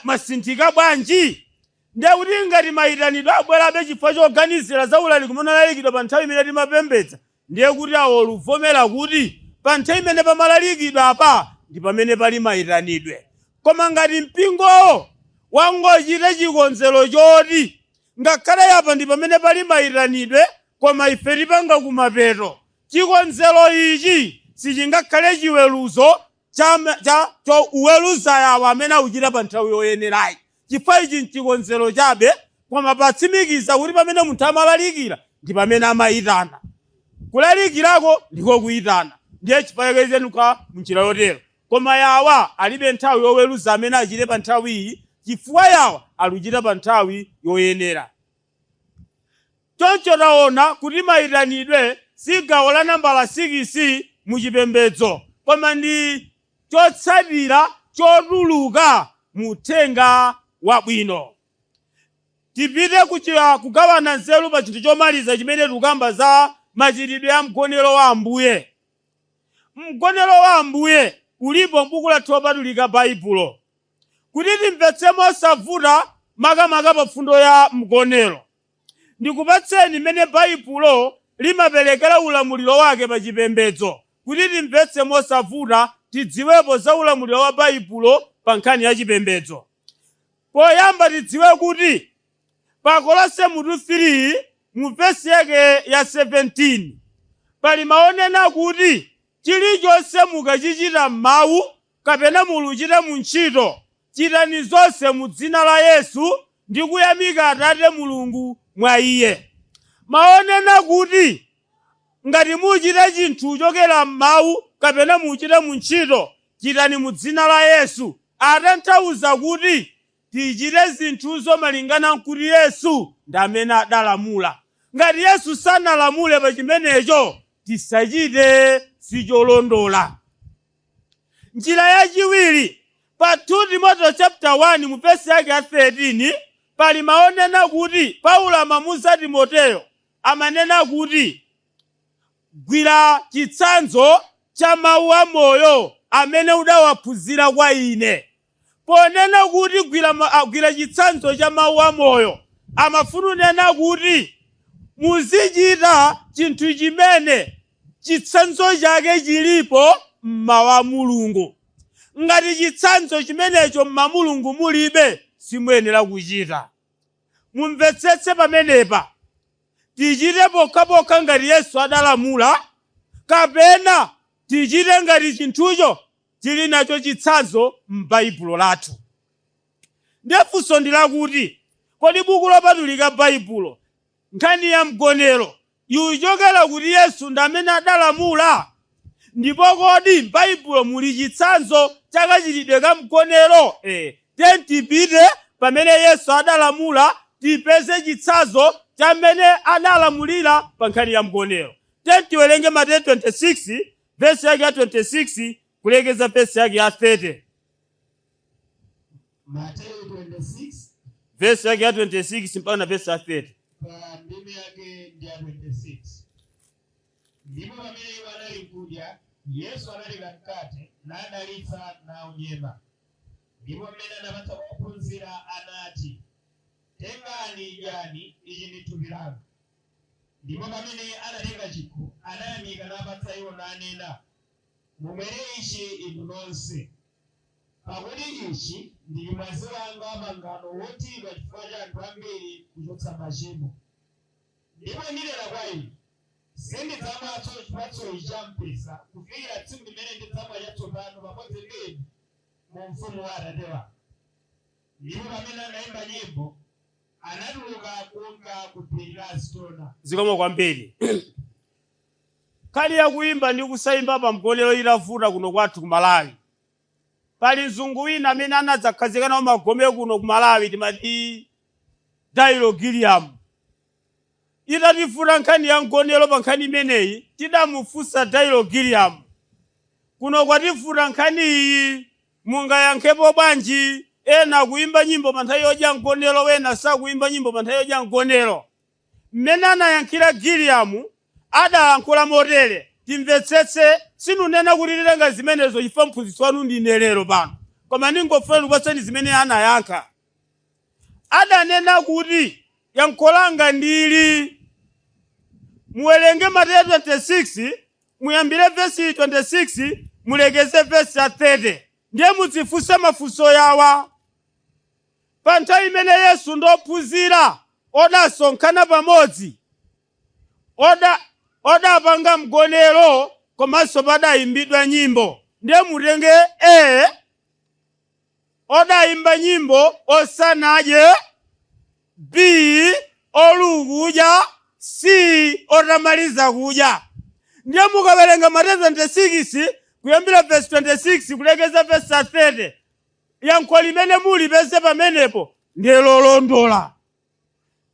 mwasinthika bwanji? Ndiye kuti ngati mayitanidwe abwerabe chifukwa choganizira za ulaliki umene unalalikidwa pa nthawi imene timapembedza, ndiye kuti awo luvomera kuti pa nthawi imene pamalalikidwa apa ndi pamene pali mayitanidwe. Koma ngati mpingowo wangochita chikonzero choti ngakhale apa ndi pamene pali mayitanidwe, koma ife tipanga kumapeto, chikonzero ichi sichingakhale chiweruzo cha uweruza yawo amene akuchita pa nthawi yoyenerayi. Chifukwa ichi nchikonzero chabe, koma patsimikiza kuti pamene munthu amalalikira ndi pamene amayitana. Kulalikirako ndiko kuyitana, ndiye chifukwa munjira yotero. Koma yawa alibe nthawi yoweruza amene achite pa nthawi iyi, chifukwa yawa aluchita pa nthawi yoyenera. Choncho taona kuti mayitanidwe si gawo la nambala 6 mu chipembedzo, koma ndi chotsatira chotuluka mu uthenga wabwino. Tipite kugawana nzeru pa chinthu chomaliza chimene tikukamba za machitidwe a mgonero wa Ambuye. Mgonero wa Ambuye ulipo m'buku lathu lopatulika Baibulo. Kuti timvetse mosavuta makamaka pa fundo ya mgonero, ndikupatseni mmene Baibulo limaperekera ulamuliro wake pa chipembedzo. Kuti timvetse mosavuta, tidziwepo za ulamuliro wa Baibulo pa nkhani ya chipembedzo. Poyamba tidziwe kuti pa Kolose mutu 3 mu vesi yake ya 17 pali maonena kuti chilichonse mukachichita m'mawu kapena muluchita mu ntchito, chitani zonse mu dzina la Yesu ndi kuyamika Atate Mulungu mwa Iye. Maonena kuti ngati muchita chinthu kuchokera m'mawu kapena muchita mu ntchito, chitani mu dzina la Yesu. Atanthauza kuti tichite zinthuzo malingana nkuti Yesu ndi amene adalamula. Ngati Yesu sanalamule pa chimenecho, tisachite sicholondola. Njira yachiwiri, pa 2 Timoteo chapter 1 mu vesi yake ya 13 pali maonena kuti Paulo amamuza Timoteo, amanena kuti gwira chitsanzo cha mawu amoyo amene udawaphunzira kwa ine. Ponena kuti gwira chitsanzo cha mawu amoyo, amafuna kunena kuti muzichita chinthu chimene chitsanzo chake chilipo m'mawu a Mulungu. Ngati chitsanzo chimenecho m'mawu a Mulungu mulibe, simuyenera kuchita. Mumvetsetse pamenepa, tichite pokhapokha ngati Yesu adalamula, kapena tichite ngati chinthucho chili nacho chitsanzo m'Baibulo lathu. Ndiye funso ndi lakuti, kodi buku lopatulika Baibulo nkhani ya mgonero ikuchokera kuti Yesu ndi amene adalamula? Ndipo kodi m'Baibulo muli chitsanzo cha kachitidwe ka mgonero? Tiye tipite pamene Yesu adalamula, tipeze chitsanzo cha mmene adalamulira pa nkhani ya mgonero. Tiye tiwerenge Mateyu 26 vesi yake ya 26 kulekeza vesi yake ya 30. Mateyu 26 vesi yake ya 26 mpaka na vesi ya 30. Pa ndime yake ndi ya 26. Ndipo pamene iwo anali nkudya, Yesu anatenga mkate, nadalitsa naunyema. Ndipo mmene anapatsa kwa ophunzira anati, Tengani, idyani, ichi ndi thupi langa. Ndipo pamene anatenga chikho, anayamika napatsa iwo nanena, Mumwere ichi inu nonse, pakuti ichi ndi mwazi wanga wa pangano wothiridwa chifukwa cha anthu ambiri kuchotsa machimo. Ndipo ndinena kwa inu, sindidzamwanso chipatso ichi cha mpesa kufikira tsiku limene ndidzamwa chatsopano pamodzi ndi inu mu ufumu wa Atate wanga. Ndipo pamene anayimba nyimbo, anatuluka kunka ku phiri la Azitona. Zikomo kwambiri. Nkhani yakuimba ndi kusaimba pa mgonero itavuta kuno kwathu ku Malawi, pali mzungu wina amene anadzakhazika nawo magome kuno ku Malawi, timati Daryl Gilliam. Itativuta nkhani ya mgonero pa nkhani imeneyi, tidamufunsa Daryl Gilliam, kuno kwativuta nkhani iyi, mungayankhepo bwanji? Ena kuimba nyimbo pa nthawi yodya mgonero, wena sakuimba nyimbo pa nthawi yodya mgonero. Mmene anayankhira Gilliam, adalankhula motere, timvetsetse, sindinena kuti titenga zimenezo chifukwa mphunzitsi wanu ndine lero pano, koma ndingofuna ndikupatseni zimene anayankha. Adanena kuti, yankho langa ndili, muwerenge Mateyu 26, muyambire vesi 26, mulekeze vesi ya 30, ndiye mudzifunse mafunso yawa. Pa nthawi imene Yesu ndi ophunzira odasonkhana pamodzi, odapanga mgonero komanso padayimbidwa nyimbo, ndiye mutenge A, odayimba nyimbo osanadye, B, olukudya, C, otamaliza kudya. Ndiye mukawerenga Mateyu 26 kuyambira verse 26 kulekeza verse 30, yankho limene mulipeze pamenepo ndiye lolondola.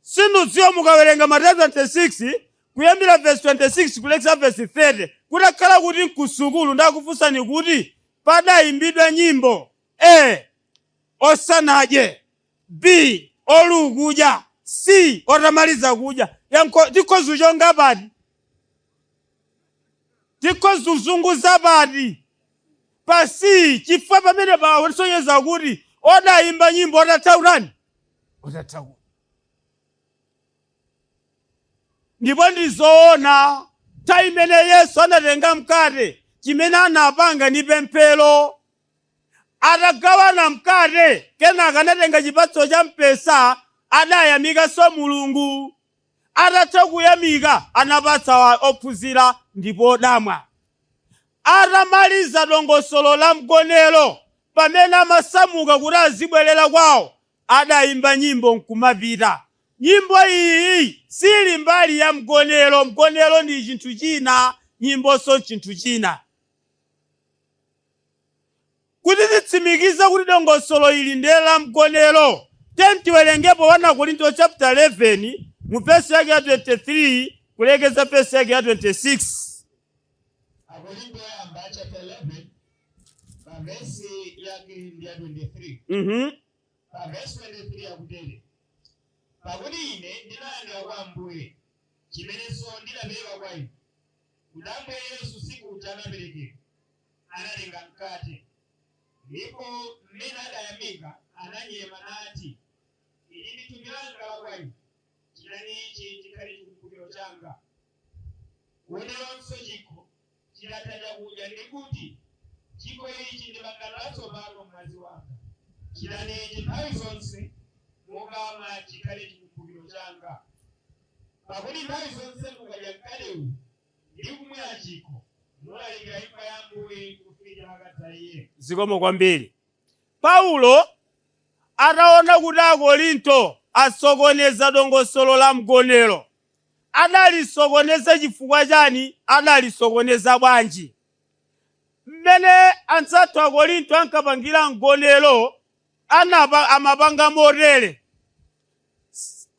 Sindidziwa mukawerenga Mateyu 26 kuyambira verse 26 kulekeza verse 30, kutakhala kuti nkusukulu ndakufunsani kuti padayimbidwa nyimbo A, osanadye, B, olukudya, C, otamaliza kudya, yankho tikhoza kuchonga pati? Tikhoza kuzunguza pati? Pa C, chifukwa pamene pakusonyeza kuti odayimba nyimbo otatha kutani? Otatha kudya. Ndipo ndizoona, nthawi imene Yesu anatenga mkate, chimene anapanga ndi pemphero. Atagawana mkate, kenaka anatenga chipatso cha mpesa, adayamikanso Mulungu. Atatha kuyamika, anapatsa ophunzira ndipo odamwa. Atamaliza dongosolo la mgonero, pamene amasamuka kuti azibwerera kwawo, adayimba nyimbo nkumapita. Nyimbo iyi sili mbali ya mgonero. Mgonero ndi chinthu china, nyimbonso chinthu china. Kuti titsimikize kuti dongosolo ili ndiye la mgonero, tiwerengepo 1 Korinto chapter 11 mu verse yake ya 23 kulekeza verse yake ya 26. Akorinto oyamba chapter 11 pa vesi yake ndi ya 23. Pa vesi 23 akutere, pakuti ine ndinalandira kwa Ambuye chimenenso ndinapereka kwa inu, kuti Ambuye Yesu tsiku uja anaperekedwa, anatenga mkate, ndipo mmene adayamika ananyema nati, ili ndi thupi langa la kwa inu, chitani ichi chikhale chikumbukiro changa. Koteronso chikho chitatha chakudya, ndi kuti, chikho ichi ndi pangano latsopano m'mwazi wanga, chitani ichi nthawi zonse mukamwa chikhale chikumbukiro changa. Pakuti nthawi zonse mukadya mkate uwu ndi kumwera chikho, mulalikira imfa ya Ambuye kufikira akadza Iye. Zikomo kwambiri. Paulo ataona kuti Akorinto asokoneza dongosolo la mgonero, adalisokoneza chifukwa chani? Adalisokoneza bwanji? Mmene anzathu Akorinto ankapangira mgonero, amapanga motere.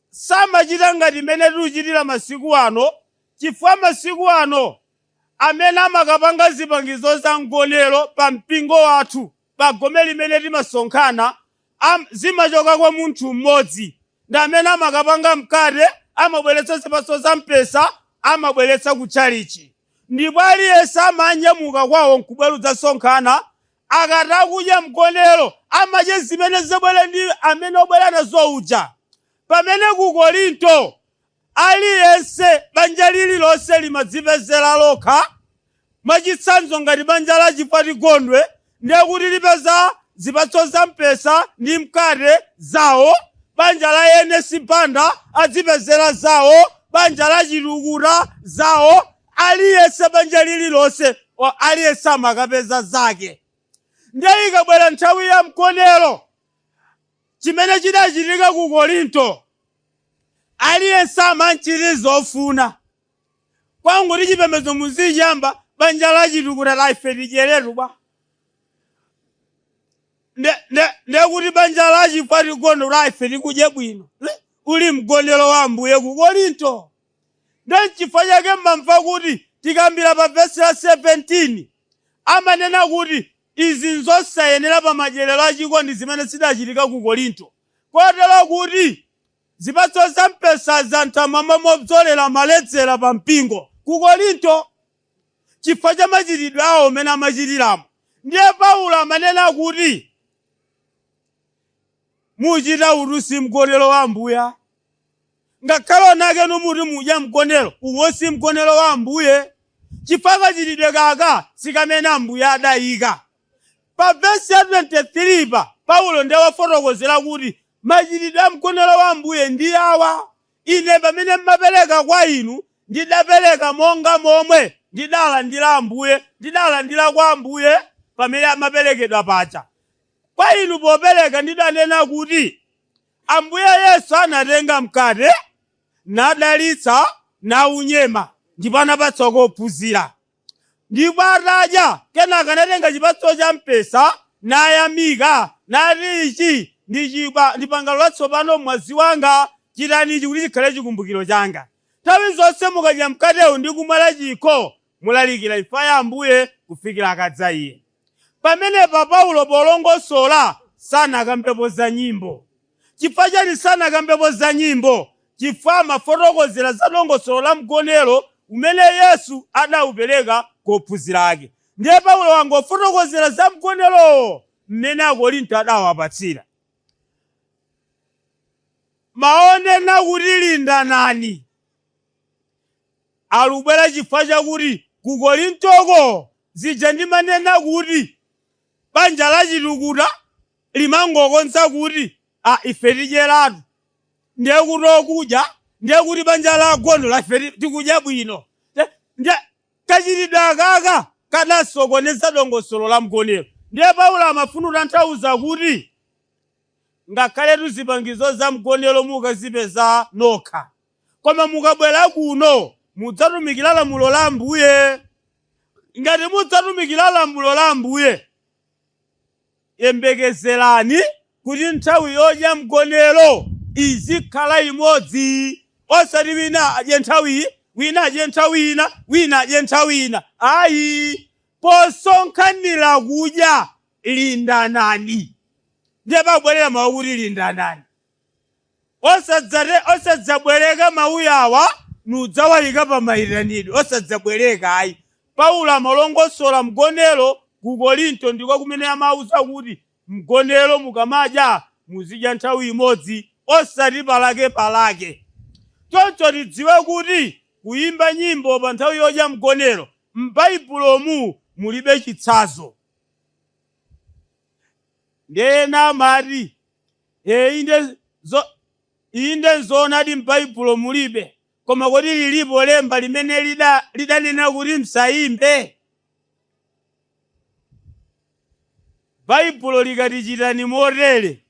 Samachita ngati mmene tikuchitira masiku ano, chifukwa masiku ano amene amakapanga zipangizo za mgonero pa mpingo wathu, pa gome limene timasonkhana, zimachoka kwa munthu mmodzi, ndi amene amakapanga mkate, amabweretsa zipatso za mpesa, amabweretsa ku tchalichi. Ndipo aliyense amanyamuka kwawo nkubwera kudzasonkhana. Akati akudya mgonero, amadya zimene zabwera ndi amene obwera nazo uja. Pamene ku Korinto, aliyense, banja lililonse limadzipezera lokha. Mwachitsanzo, ngati banja la Chifwati Gondwe, ndiye kuti lipeza zipatso za mpesa ndi mkate zawo, banja la Enesi Banda adzipezera zawo, banja la Chitukuta zawo, aliyense banja lililonse, aliyense amakapeza zake. Ndiye ikabwera nthawi ya mgonero, chimene chidachitika ku Korinto, aliyense amanchita zofuna. Kwanguti chipembedzo muzichiyamba, banja la Chitukuta la ife tidyeretu bwa. Ndiye kuti banja la Chifwati Gondwe la ife tikudye bwino. Uli mgonero wa Ambuye ku Korinto. Ndiye nchifukwa chake mmamva kuti tikambira pa vesi la 17 amanena kuti izi nzosayenera pa madyerero achikondi zimene zidachitika ku Korinto, kotero kuti zipatso za mpesa za anthu amamwa mobzolera maledzera pa mpingo ku Korinto chifukwa cha machitidwe awo amene amachitiramo. Ndiye Paulo amanena kuti muchita utu si mgonero wa Ambuye. Ngakhale onakenu muti mudya mgonero, uwo si mgonero wa Ambuye, chifukwa kachitidwe kaka sikamene Ambuye adayika. Pa vesi ya 23 pa Paulo ndiye wafotokozera kuti machitidwe a mgonero wa Ambuye ndi awa: ine pamene mmapereka kwa inu, ndidapereka monga momwe ndidalandira Ambuye, ndidalandira kwa Ambuye pamene amaperekedwa paja. Kwa inu popereka ndidanena kuti Ambuye Yesu anatenga mkate, nadalitsa, naunyema, ndipo anapatsa kwa ophunzira. Ndipo atadya, kenaka anatenga chipatso cha mpesa, nayamika, nati, ichi ndi pangano latsopano m'mwazi wanga, chitani ichi kuti chikhale chikumbukiro changa. Nthawi zonse mukadya mkatewu ndi kumwera chikho, mulalikira imfa ya Ambuye kufikira akadza Iye. Pamenepa Paulo polongosola sanakambepo za nyimbo. Chifukwa chani sanakambepo za nyimbo? Chifukwa amafotokozera za dongosolo la mgonero umene Yesu adaupereka kwa ophunzira ake. Ndiye Paulo wangofotokozera za mgonerowo mmene Akorinto adawapatsira. Maonena kuti lindanani alubwera chifukwa chakuti ku Korintoko zija ndimanena kuti banja la Chitukuta limangokonza kuti a ife tidyeratu, ndiye kuti okudya, ndiye kuti banja la Gondo la ife tikudya bwino. Ndiye kachitidwe akaka kadasokoneza dongosolo la mgonero. Ndiye Paulo amafuna kutanthauza kuti ngakhaletu zipangizo za mgonero mukazipeza nokha, koma mukabwera kuno mudzatumikira lamulo la Ambuye. Ngati mudzatumikira lamulo la Ambuye, yembekezerani kuti nthawi yodya mgonero izikhala imodzi, osati wina adye nthawi, wina adye nthawi ina, wina adye nthawi ina. Ayi, posonkhanira kudya lindanani. Ndiye pabwerera mawu kuti lindanani. Osadzabwereka mawu awa nudzawayika pa mayitanidwe, osadzabwereka ayi. Paulo amalongosola mgonero ku Korinto, ndiko kumene amauza kuti mgonero mukamadya muzidya nthawi imodzi, osati palake palake. Choncho tidziwe kuti kuyimba nyimbo pa nthawi yodya mgonero m'Baibulomu mulibe chitsanzo. Ndiye ena amati, inde nzoonadi m'Baibulo mulibe, koma kodi lilipo lemba limene lidanena kuti msayimbe? Baibulo likati chitani motere,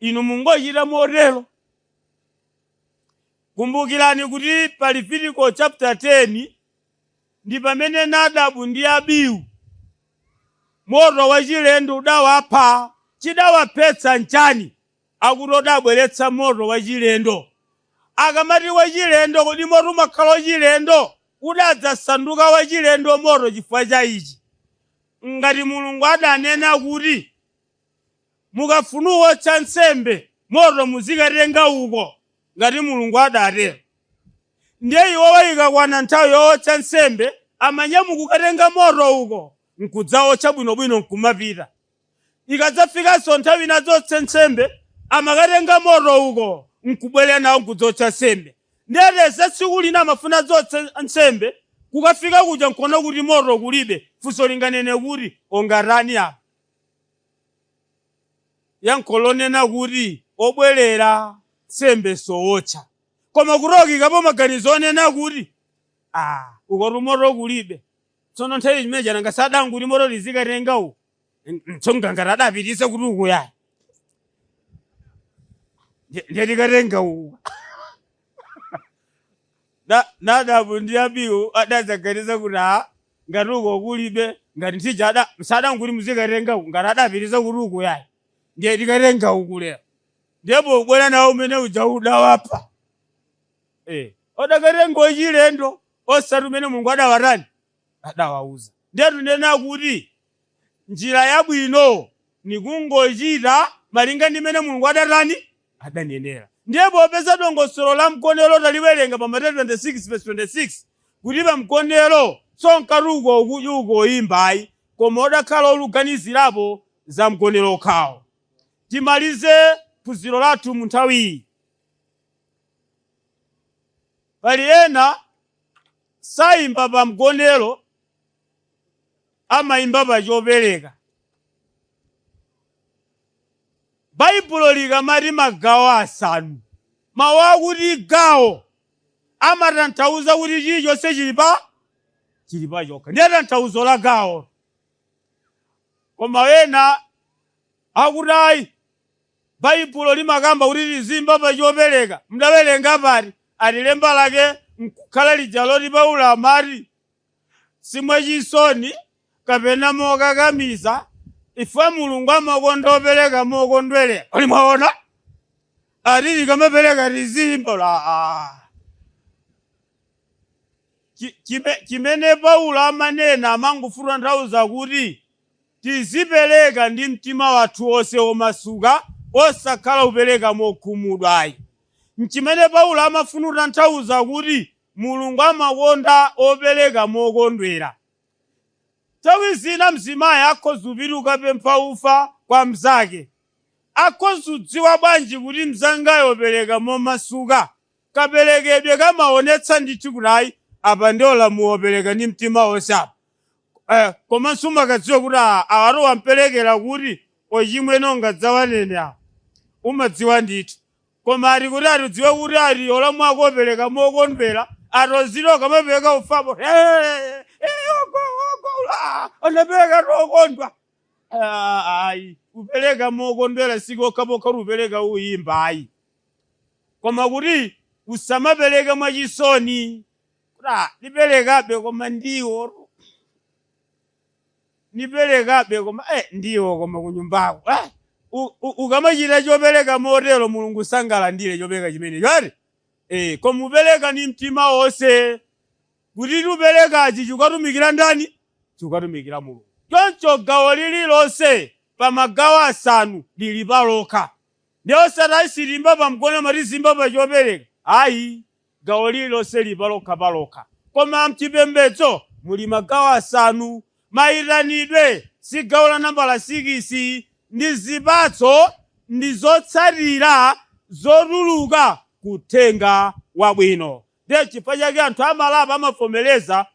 inu mungochita motero. Kumbukirani kuti pa Levitiko chapter 10 ndi pamene Nadabu ndi Abihu moto wachilendo udawapha. Chidawaphetsa nchani? Akuti udabweretsa moto wachilendo. Akamati wachilendo, kodi moto umakhala wachilendo? Udadzasanduka wachilendo moto chifukwa cha ichi. Ngati Mulungu adanena kuti mukafuna kuwotcha nsembe moto muzikatenga uko, ngati Mulungu adatero, ndiye iwowa ikakwana nthawi yowotcha nsembe Amanyamuka kukatenga moto uko nkudzaotcha bwinobwino nkumapita. Ikadzafikanso nthawi ina zotse nsembe, amakatenga moto uko nkubwerera nawo nkudzotcha nsembe. Ndiyete za tsiku lina amafuna zotse nsembe, kukafika kuja nkuona kuti moto kulibe. Funso linganene kuti ongatani apa? Yankho lonena kuti obwerera nsembe sowotcha, koma kutokikapo maganizo onena kuti ah, ukotu moto kulibe. Tsono nthawi imene nanga sadanguti moto lizikatenga uku, mtsonga ngati adapitisa kuti ukuyayi, ndiye tikatenga uku. Nadabu ndi Abihu adadzaganiza kuti a ngati uko kulibe, ngati nthija ada sadanguti muzikatenga uku, ngati adapitisa kuti ukuyayi, ndiye tikatenga uku lero. Ndipo ubwera nawo umene uja udawapha, odakatenga ochilendo, osati umene Mulungu adawatani, adawauza. Ndiye tunena kuti njira yabwino ni kungochita malinga ndi mmene Mulungu adatani, adanenera. Ndiye popeza dongosolo la mgonero taliwerenga pa Mateyu 26 verse 26 kuti pa mgonero sonkati uko ukudya uko oyimba ayi, koma odakhala oluganizirapo za mgonero okhawo. Timalize phunziro lathu mu nthawi iyi. Pali ena sayimba pa mgonero, amayimba pa chopereka. Baibulo likamati magawo asanu, mawu akuti gawo amatanthauza kuti chilichonse chili pa chokha, ndiye tanthauzo la gawo. Koma wena akuti ayi, Baibulo limakamba kuti tizimba pa chopereka. Mdawerenga pati? Ati lemba lake nkukhala lija loti Paulo amati simwachisoni kapena mokakamiza, ife Mulungu amakonda opereka mokondwerera. Kodi mwaona? Ati tikamapereka tizimba la chimene Paulo amanena, amangofuna tanthauza kuti tizipereka ndi mtima wathu wonse womasuka, osakhala upereka mokhumudwa ayi. Nchimene Paulo amafuna kutanthauza kuti Mulungu amakonda opereka mokondwera. Nthawi zina mzimayi akhoza kupita kukapempha ufa kwa mnzake. Akhoza kudziwa bwanji kuti mnzangayo opereka momasuka? Kaperekedwe kamaonetsa ndithu kuti ayi, apa ndi olamuwa opereka ndi mtima wonse apa. Komanso umakadziwa kuti awatu wamperekera kuti ochimwene ungadzawanene awa, umadziwa ndithu. Koma ati kuti atidziwe kuti ati olamu akopereka mokondwera, atoziro kamapereka ufapo anapereka tokondwa. Ayi, kupereka mokondwera sikokhapokha kuti upereka uyimba ayi, koma kuti usamapereke mwachisoni kuti niperekabe koma ndiwo niperekabe koma ndiwo koma kunyumbako. Ukamachita chopereka motero, Mulungu sangalandire chopereka chimenecho ati. Koma upereka ni mtima wonse kuti tiuperekachi chikukatumikira ndani? Chikukatumikira Mulungu. Choncho gawo lililonse pa magawo asanu lili palokha, ndi osati ayisilimba pa mkono matizimba pa chopereka ayi. Gawo lililonse lili palokha palokha, koma mchipembedzo muli magawo asanu. Mayitanidwe si gawo la nambala 6, ndi zipatso ndi zotsatira zotuluka kuthenga wabwino. Ndiye chifukwa chake anthu amalapa, amavomereza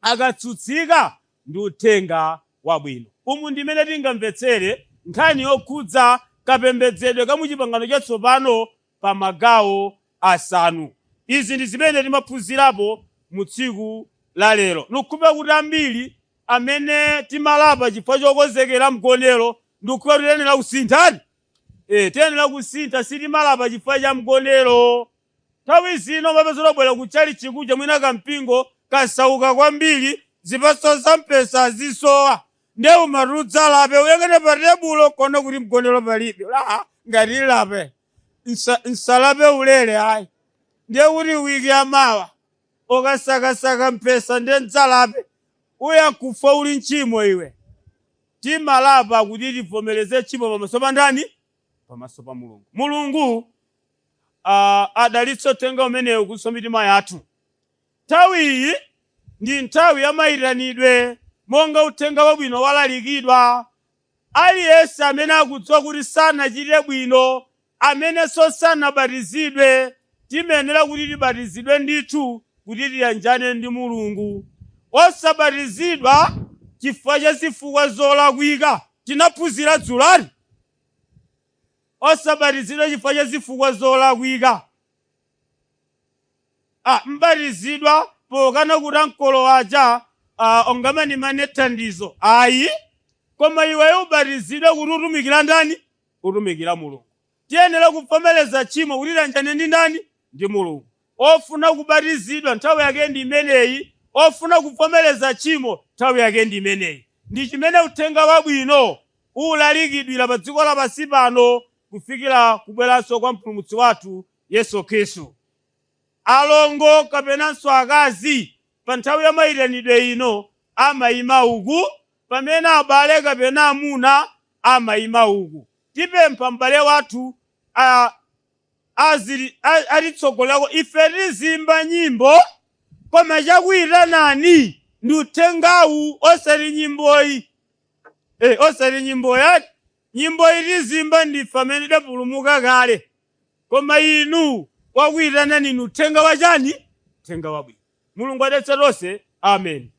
akatsutsika ndi uthenga wabwino. Umu ndimene tingamvetsere nkhani yokhudza kapembedzedwe ka muchipangano chatsopano pa magawo asanu. Izi ndi zimene timaphunzirapo mu tsiku la lero. Ndikukhulupirira kuti ambiri amene timalapa chifukwa chokonzekera mgonero, ndikukhulupirira kuti tiyenera kusintha. Tiyenera kusintha, sitimalapa chifukwa cha mgonero. Nthawi zino mapeza obwera ku chalichi kuja, mwina kampingo kasauka kwambiri, zipatso za mpesa zisowa, ndiye umatudza lape, uyang'ane pa tebulo kona kuti mgonero palibe. Ngati lape nsalape ulere ayi, ndiye kuti wiki yamawa ukasakasaka mpesa ndiye ndzalape, uya nkufa uli mchimo iwe. Timalapa kuti tivomereze tchimo pamaso pa ndani? Pamaso pa Mulungu. Mulungu adalitse uthenga umenewu kuso mitima yathu. Nthawi iyi Ndi nthawi ya mayitanidwe, monga uthenga wabwino walalikidwa. Aliyense amene akudziwa kuti sanachite bwino, amenenso sanabatizidwe, timayenera kuti tibatizidwe ndithu kuti tiyanjane ndi Mulungu. Osabatizidwa chifukwa cha zifukwa zolakwika, tinaphunzira dzulali. Osabatizidwa chifukwa cha zifukwa zolakwika. Mbatizidwa pokana kuti ankolo aja ongamanimane thandizo, ayi, koma iweyo ubatizidwe kuti utumikira ndani? Utumikira Mulungu. Tiyenera kuvomereza tchimo kuti tiyanjane ndi ndani? Ndi Mulungu. Ofuna kubatizidwa, nthawi yake ndi imeneyi. Ofuna kuvomereza tchimo, nthawi yake ndi imeneyi. Ndi chimene uthenga wabwino ulalikidwira pa dziko lapansi pano kufikira kubweranso kwa Mpulumutsi wathu Yesu Khristu. Alongo kapenanso akazi pa nthawi ya mayitanidwe ino amayima uku, pamene abale kapena amuna amayima uku. Tipempha m'bale wathu atitsogolako ife tizimba nyimbo, koma chakuyitanani ndi uthengawu, osati nyimboyi. Osati nyimbo yati nyimbo itizimba ndife amene tidapulumuka kale, koma inu wakuyitanani inu uthenga wachani? Uthenga wabwino. Mulungu adalitse tonse. Amen.